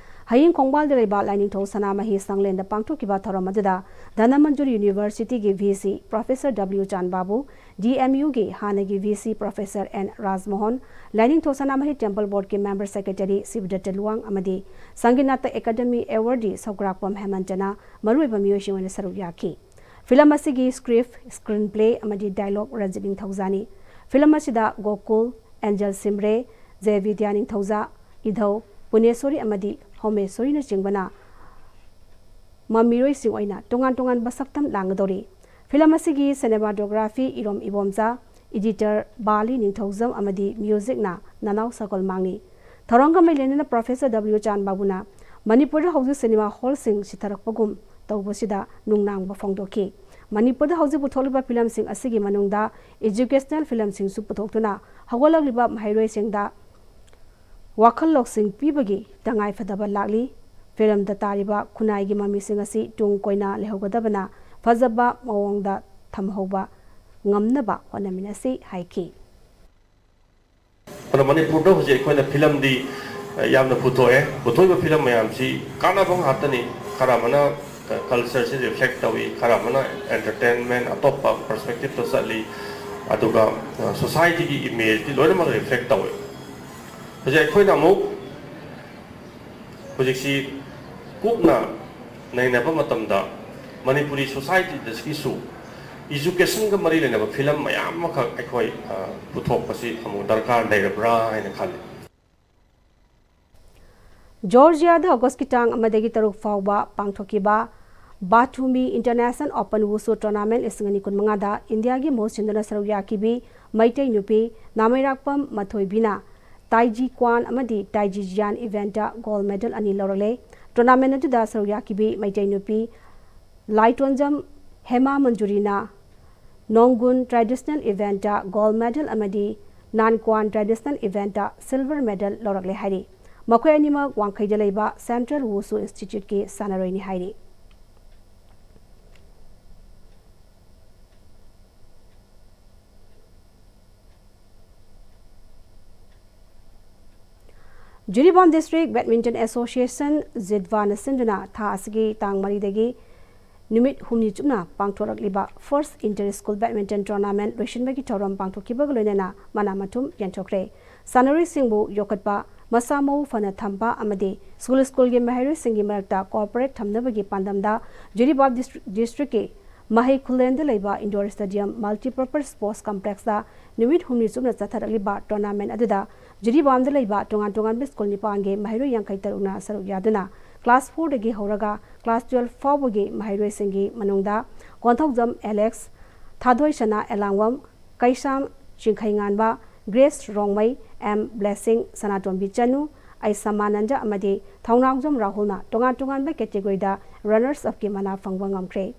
ꯍꯌꯤꯡ ꯈꯣꯡꯕꯥꯜꯗ ꯂꯩꯕ ꯂꯥꯏꯅꯤꯡꯊꯧ ꯁꯅꯥꯃꯍꯤ ꯁꯪꯂꯦꯟꯗ ꯄꯥꯡꯊꯣꯛꯈꯤꯕ ꯊꯧꯔꯝ ꯑꯗꯨꯗ ꯙꯅꯃꯟꯖꯨꯔꯤ ꯌꯨꯅꯤꯚꯔꯁꯤꯇꯤꯒꯤ ꯚꯤ ꯁꯤ ꯄ꯭ꯔꯣꯐꯦꯁꯔ ꯗꯕ꯭ꯂꯤꯎ ꯆꯥꯟꯕꯥꯕꯨ, ꯗꯤ ꯑꯦꯝ ꯌꯨꯒꯤ ꯍꯥꯟꯅꯒꯤ V C professor N Rajmohan, ꯂꯥꯏꯅꯤꯡꯊꯧ ꯁꯅꯥꯃꯍꯤ ꯇꯦꯝꯄꯜ ꯕꯣꯔꯗꯀꯤ ꯃꯦꯝꯕꯔ ꯁꯦꯀ꯭ꯔꯦꯇꯔꯤ ꯁꯤꯕꯗꯠꯇ ꯂꯨꯋꯥꯡ ꯑꯃꯗꯤ ꯁꯪꯒꯤꯠ ꯅꯥꯇꯛ ꯑꯦꯀꯥꯗꯃꯤ ꯑꯦꯋꯥꯔꯗꯤ ꯁꯧꯒ꯭ꯔꯥꯛꯄꯝ ꯍꯦꯃꯟꯇꯅ ꯃꯔꯨꯑꯣꯏꯕ ꯃꯤꯑꯣꯏꯁꯤꯡ ꯑꯣꯏꯅ ꯁꯔꯨꯛ ꯌꯥꯈꯤ꯫ ꯐꯤꯂꯝ ꯑꯁꯤꯒꯤ ꯁ꯭ꯀ꯭ꯔꯤꯞ, ꯁ꯭ꯀ꯭ꯔꯤꯟ ꯄ꯭ꯂꯦ ꯑꯃꯗꯤ ꯗꯥꯏꯂꯣꯒ ꯔꯟꯖꯤꯠ ꯅꯤꯡꯊꯧꯖꯥꯅꯤ꯫ ꯐꯤꯂꯝ ꯑꯁꯤꯗ ꯒꯣꯀꯨꯜ, ꯑꯦꯟꯖꯦꯜ ꯁꯤꯝꯔꯦ, ꯖꯦ ꯕꯤꯗ꯭ꯌꯥ ꯅꯤꯡꯊꯧꯖꯥ, ꯏꯙꯧ, ꯄꯨꯅꯦꯁꯣꯔꯤ ꯑꯃꯗꯤ ꯍꯣꯃꯦꯁꯣꯔꯤꯅꯆꯤꯡꯕꯅ ꯃꯃꯤꯔꯣꯏꯁꯤꯡ ꯑꯣꯏꯅ ꯇꯣꯉꯥꯟ ꯇꯣꯉꯥꯟꯕ ꯁꯛꯇꯝ ꯂꯥꯡꯒꯗꯧꯔꯤ꯫ ꯐꯤꯂꯝ ꯑꯁꯤꯒꯤ ꯁꯤꯅꯦꯃꯥꯇꯣꯒ꯭ꯔꯥꯐꯤ ꯏꯔꯣꯝ ꯏꯕꯣꯝꯆꯥ, ꯏꯗꯤꯇꯔ ꯕꯥꯂꯤ ꯅꯤꯡꯊꯧꯖꯝ ꯑꯃꯗꯤ ꯃ꯭ꯌꯨꯖꯤꯛꯅ ꯅꯅꯥꯎ ꯁꯒꯣꯜ ꯃꯥꯡꯅꯤ꯫ ꯊꯧꯔꯝꯒ ꯃꯔꯤ ꯂꯩꯅꯅ ꯄ꯭ꯔꯣꯐꯦꯁꯔ ꯗꯕ꯭ꯂꯤꯎ ꯆꯥꯟꯕꯥꯕꯨꯅ ꯃꯅꯤꯄꯨꯔꯗ ꯍꯧꯖꯤꯛ ꯁꯤꯅꯦꯃꯥ ꯍꯣꯜꯁꯤꯡ ꯁꯤꯊꯔꯛꯄꯒꯨꯝ ꯇꯧꯕꯁꯤꯗ ꯅꯨꯡꯅꯥꯡꯕ ꯐꯣꯡꯗꯣꯛꯈꯤ꯫ ꯃꯅꯤꯄꯨꯔꯗ ꯍꯧꯖꯤꯛ ꯄꯨꯊꯣꯛꯂꯤꯕ ꯐꯤꯂꯝꯁꯤꯡ ꯑꯁꯤꯒꯤ ꯃꯅꯨꯡꯗ ꯏꯖꯨꯀꯦꯁꯅꯦꯜ ꯐꯤꯂꯝꯁꯤꯡꯁꯨ ꯄꯨꯊꯣꯛꯇꯨꯅ ꯍꯧꯒꯠꯂꯛꯂꯤꯕ ꯃꯍꯩꯔꯣꯏꯁꯤꯡꯗ ꯋꯥꯈꯜ ꯂꯧꯁꯤꯡ ꯄꯤꯕꯒꯤ ꯇꯉꯥꯏꯐꯗꯕ ꯂꯥꯛꯂꯤ꯫ ꯐꯤꯂꯝꯗ ꯇꯥꯔꯤꯕ ꯈꯨꯟꯅꯥꯏꯒꯤ ꯃꯃꯤꯁꯤꯡ ꯑꯁꯤ ꯇꯨꯡ ꯀꯣꯏꯅ ꯂꯩꯍꯧꯒꯗꯕꯅ ꯐꯖꯕ ꯃꯑꯣꯡꯗ ꯊꯝꯍꯧꯕ ꯉꯝꯅꯕ ꯍꯣꯠꯅꯃꯤꯟꯅꯁꯤ ꯍꯥꯏꯈꯤ꯫ ꯑꯗꯣ ꯃꯅꯤꯄꯨꯔꯗ ꯍꯧꯖꯤꯛ ꯑꯩꯈꯣꯏꯅ ꯐꯤꯂꯝꯗꯤ ꯌꯥꯝꯅ ꯄꯨꯊꯣꯛꯑꯦ꯫ ꯄꯨꯊꯣꯛꯏꯕ ꯐꯤꯂꯝ ꯃꯌꯥꯝꯁꯤ ꯀꯥꯟꯅꯕ ꯉꯥꯛꯇꯅꯤ꯫ ꯈꯔ ꯑꯃꯅ ꯀꯜꯆꯔꯁꯤ ꯔꯤꯐ꯭ꯂꯦꯛ ꯇꯧꯏ, ꯈꯔ ꯑꯃꯅ ꯑꯦꯟꯇꯔꯇꯦꯟꯃꯦꯟ ꯑꯇꯣꯞꯄ ꯄꯔꯁꯄꯦꯛꯇꯤꯞꯇ ꯆꯠꯂꯤ, ꯑꯗꯨꯒ ꯁꯣꯁꯥꯏꯇꯤꯒꯤ ꯏꯃꯦꯖꯇꯤ ꯂꯣꯏꯅꯃꯛ ꯔꯤꯐ꯭ꯂꯦꯛ ꯇꯧꯏ꯫ ꯍꯧꯖꯤꯛ ꯑꯩꯈꯣꯏꯅ ꯑꯃꯨꯛ ꯍꯧꯖꯤꯛꯁꯤ ꯀꯨꯞꯅ ꯅꯩꯅꯕ ꯃꯇꯝꯗ ꯃꯅꯤꯄꯨꯔꯤ ꯁꯣꯁꯥꯏꯇꯤꯗꯁꯨ ꯏꯖꯨꯀꯦꯁꯟꯒ ꯃꯔꯤ ꯂꯩꯅꯕ ꯐꯤꯂꯝ ꯃꯌꯥꯝ ꯑꯃꯈꯛ ꯑꯩꯈꯣꯏ ꯄꯨꯊꯣꯛꯄꯁꯤ ꯑꯃꯨꯛ ꯗꯔꯀꯥꯔ ꯂꯩꯔꯕ꯭ꯔꯥ ꯍꯥꯏꯅ ꯈꯜꯂꯤ꯫ ꯖꯣꯔꯖꯤꯌꯥꯗ ꯑꯣꯒꯁꯀꯤ ꯇꯥꯡ ꯑꯃꯗꯒꯤ ꯇꯔꯨꯛ ꯐꯥꯎꯕ ꯄꯥꯡꯊꯣꯛꯈꯤꯕ ꯕꯥꯊꯨꯃꯤ ꯏꯟꯇꯔꯅꯦꯁꯅꯦꯜ ꯑꯣꯄꯟ ꯋꯨꯁꯨ ꯇꯣꯔꯅꯥꯃꯦꯟꯠ ꯂꯤꯁꯤꯡ ꯑꯅꯤ ꯀꯨꯟꯃꯉꯥꯗ ꯏꯟꯗꯤꯌꯥꯒꯤ ꯃꯍꯨꯠ ꯁꯤꯟꯗꯨꯅ ꯁꯔꯨꯛ ꯌꯥꯈꯤꯕꯤ ꯃꯩꯇꯩ ꯅꯨꯄꯤ ꯅꯥꯃꯩꯔꯥꯛꯄꯝ ꯃꯊꯣꯏꯕꯤꯅ ꯇꯥꯏꯖꯤ ꯀ꯭ꯋꯥꯟ ꯑꯃꯗꯤ ꯇꯥꯏꯖꯤ ꯖꯤꯌꯥꯟ ꯏꯚꯦꯟꯠꯇ ꯒꯣꯜꯗ ꯃꯦꯗꯜ ꯑꯅꯤ ꯂꯧꯔꯛꯂꯦ꯫ ꯇꯣꯔꯅꯥꯃꯦꯟꯠ ꯑꯗꯨꯗ ꯁꯔꯨꯛ ꯌꯥꯈꯤꯕꯤ ꯃꯩꯇꯩ ꯅꯨꯄꯤ ꯂꯥꯏꯇꯣꯟꯖꯝ ꯍꯦꯃꯥ ꯃꯟꯖꯨꯔꯤꯅ ꯅꯣꯡꯒꯨꯟ ꯇ꯭ꯔꯦꯗꯤꯁꯅꯦꯜ ꯏꯚꯦꯟꯠꯇ ꯒꯣꯜꯗ ꯃꯦꯗꯜ ꯑꯃꯗꯤ ꯅꯥꯟꯀ꯭ꯋꯥꯟ ꯇ꯭ꯔꯦꯗꯤꯁꯅꯦꯜ ꯏꯚꯦꯟꯠꯇ ꯁꯤꯜꯚꯔ ꯃꯦꯗꯜ ꯂꯧꯔꯛꯂꯦ ꯍꯥꯏꯔꯤ꯫ ꯃꯈꯣꯏ ꯑꯅꯤꯃꯛ ꯋꯥꯡꯈꯩꯗ ꯂꯩꯕ ꯁꯦꯟꯇ꯭ꯔꯦꯜ ꯋꯨꯁꯨ ꯏꯟꯁꯇꯤꯇ꯭ꯌꯨꯠꯀꯤ ꯁꯥꯟꯅꯔꯣꯏꯅꯤ ꯍꯥꯏꯔꯤ꯫ ꯖꯤꯔꯤꯕꯥꯝ ꯗꯤꯁꯇ꯭ꯔꯤꯛ ꯕꯦꯗꯃꯤꯟꯇꯟ ꯑꯦꯁꯣꯁꯤꯌꯦꯁꯟ, ꯖꯤꯗꯚꯥꯅ ꯁꯤꯟꯗꯨꯅ ꯊꯥ ꯑꯁꯤꯒꯤ ꯇꯥꯡ ꯃꯔꯤꯗꯒꯤ ꯅꯨꯃꯤꯠ ꯍꯨꯝꯅꯤ ꯆꯨꯞꯅ ꯄꯥꯡꯊꯣꯔꯛꯂꯤꯕ first inter school badminton tournament ꯂꯣꯏꯁꯤꯟꯕꯒꯤ ꯊꯧꯔꯝ ꯄꯥꯡꯊꯣꯛꯈꯤꯕꯒ ꯂꯣꯏꯅꯅ ꯃꯅꯥ ꯃꯊꯨꯝ ꯌꯦꯟꯊꯣꯛꯈ꯭ꯔꯦ꯫ ꯁꯥꯟꯅꯔꯣꯏꯁꯤꯡꯕꯨ ꯌꯣꯛꯈꯠꯄ, ꯃꯁꯥ ꯃꯎ ꯐꯅ ꯊꯝꯕ ꯑꯃꯗꯤ ꯁ꯭ꯀꯨꯜ ꯁ꯭ꯀꯨꯜꯒꯤ ꯃꯍꯩꯔꯣꯏꯁꯤꯡꯒꯤ ꯃꯔꯛꯇ ꯀꯣꯑꯣꯄꯔꯦꯠ ꯊꯝꯅꯕꯒꯤ ꯄꯥꯟꯗꯝꯗ ꯖꯤꯔꯤꯕꯥꯝ ꯗꯤꯁꯇ꯭ꯔꯤꯛ, ꯗꯤꯁꯇ꯭ꯔꯤꯛꯀꯤ ꯃꯍꯩ ꯈꯨꯂꯦꯟꯗ ꯂꯩꯕ ꯏꯟꯗꯣꯔ ꯁ꯭ꯇꯦꯗꯤꯌꯝ ꯃꯜꯇꯤꯄꯔꯄꯁ ꯁ꯭ꯄꯣꯔꯠꯁ ꯀꯝꯄ꯭ꯂꯦꯛꯁꯇ ꯅꯨꯃꯤꯠ ꯍꯨꯝꯅꯤ ꯆꯨꯞꯅ ꯆꯠꯊꯔꯛꯂꯤꯕ ꯇꯣꯔꯅꯥꯃꯦꯟꯠ ꯑꯗꯨꯗ ꯖꯤꯔꯤꯕꯥꯝꯗ ꯂꯩꯕ ꯇꯣꯉꯥꯟ ꯇꯣꯉꯥꯟꯕ ꯁ꯭ꯀꯨꯜ ꯅꯤꯄꯥꯟꯒꯤ ꯃꯍꯩꯔꯣꯏ ꯌꯥꯡꯈꯩ ꯇꯔꯨꯛꯅ ꯁꯔꯨꯛ ꯌꯥꯗꯨꯅ ꯀ꯭ꯂꯥꯁ ꯐꯣꯔꯗꯒꯤ ꯍꯧꯔꯒ ꯀ꯭ꯂꯥꯁ ꯇꯨꯌꯦꯜꯐ ꯐꯥꯎꯕꯒꯤ ꯃꯍꯩꯔꯣꯏꯁꯤꯡꯒꯤ ꯃꯅꯨꯡꯗ ꯀꯣꯟꯊꯧꯖꯝ ꯑꯦꯂꯦꯛꯁ, ꯊꯥꯗꯣꯏꯁꯅꯥ Elangbam, Keisham Chingkheinganba, Grace Rongmei, M Blessing, Sanatombi Chanu, ꯑꯩ ꯁꯃꯥꯅꯟꯗ ꯑꯃꯗꯤ ꯊꯧꯅꯥꯎꯖꯝ ꯔꯥꯍꯨꯜꯅ ꯇꯣꯉꯥꯟ ꯇꯣꯉꯥꯟꯕ ꯀꯦꯇꯦꯒꯣꯔꯤꯗ ꯔꯅꯔꯁ ꯑꯞꯀꯤ ꯃꯅꯥ ꯐꯪꯕ ꯉꯝꯈ꯭ꯔꯦ꯫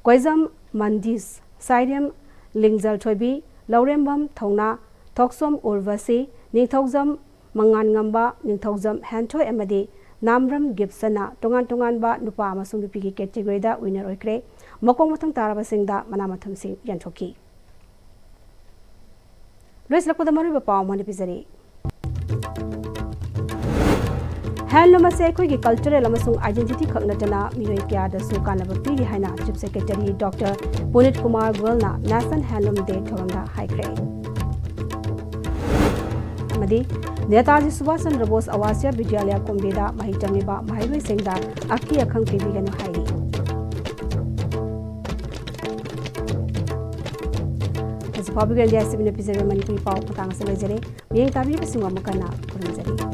ꯀꯣꯏꯖꯝ ꯃꯟꯗꯤꯁ, ꯁꯥꯏꯔꯦꯝ ꯂꯤꯡꯖꯜ ꯊꯣꯏꯕꯤ, ꯂꯧꯔꯦꯝꯕꯝ ꯊꯧꯅꯥ, ꯊꯣꯛꯁꯣꯝ ꯎꯔꯚꯁꯤ, ꯅꯤꯡꯊꯧꯖꯝ ꯃꯉꯥꯟꯉꯝꯕ, ꯅꯤꯡꯊꯧꯖꯝ ꯍꯦꯟꯊꯣꯏ ꯑꯃꯗꯤ ꯅꯥꯝꯔꯝ ꯒꯤꯞꯁꯟꯅ ꯇꯣꯉꯥꯟ ꯇꯣꯉꯥꯟꯕ ꯅꯨꯄꯥ ꯑꯃꯁꯨꯡ ꯅꯨꯄꯤꯒꯤ ꯀꯦꯇꯦꯒꯣꯔꯤꯗ ꯋꯤꯅꯔ ꯑꯣꯏꯈ꯭ꯔꯦ꯫ ꯃꯈꯣꯡ ꯃꯊꯪ ꯇꯥꯔꯕꯁꯤꯡꯗ ꯃꯅꯥ ꯃꯊꯨꯝꯁꯤꯡ ꯌꯦꯟꯊꯣꯛꯈꯤ꯫ ꯂꯣꯏꯁꯤꯜꯂꯛꯄꯗ ꯃꯔꯨꯑꯣꯏꯕ ꯄꯥꯎ ꯑꯃ ꯄꯤꯖꯔꯤ꯫ ꯍꯦꯟꯂꯨꯝ ꯑꯁꯤ ꯑꯩꯈꯣꯏꯒꯤ ꯀꯜꯆꯔꯦꯜ ꯑꯃꯁꯨꯡ ꯑꯥꯏꯗꯦꯟꯇꯤꯇꯤ ꯈꯛ ꯅꯠꯇꯅ ꯃꯤꯑꯣꯏ ꯀꯌꯥꯗꯁꯨ ꯀꯥꯟꯅꯕ ꯄꯤꯔꯤ ꯍꯥꯏꯅ chief secretary doctor Punit Kumar ꯒꯣꯌꯜꯅ ꯅꯦꯁꯅꯦꯜ ꯍꯦꯟꯂꯨꯝ ꯗꯦ ꯊꯧꯔꯝꯗ ꯍꯥꯏꯈ꯭ꯔꯦ꯫ ꯑꯃꯗꯤ ꯅꯦꯇꯥꯖꯤ ꯁꯨꯚꯥꯁ ꯆꯟꯗ꯭ꯔ ꯕꯣꯁ ꯑꯋꯥꯁꯤꯌꯥ ꯕꯤꯗ꯭ꯌꯥꯂꯌ ꯀꯨꯝꯕꯤꯗ ꯃꯍꯩ ꯇꯝꯂꯤꯕ ꯃꯍꯩꯔꯣꯏꯁꯤꯡꯗ ꯑꯀꯤ ꯑꯈꯪ ꯄꯤꯕꯤꯒꯅꯨ ꯍꯥꯏꯔꯤ꯫ ꯍꯧꯖꯤꯛ ꯐꯥꯎꯕꯒꯤ ꯑꯣꯏꯅꯗꯤ ꯑꯁꯤꯕꯨꯅ ꯄꯤꯖꯔꯤꯕ ꯃꯅꯤꯄꯨꯔꯤ ꯄꯥꯎ ꯃꯇꯥꯡ ꯑꯁꯤꯗ ꯂꯣꯏꯖꯔꯦ꯫ ꯃꯤꯠꯌꯦꯡ ꯇꯥꯕꯤꯔꯤꯕꯁꯤꯡꯕꯨ ꯑꯃꯨꯛ ꯍꯟꯅ ꯈꯨꯔꯨꯝꯖꯔꯤ꯫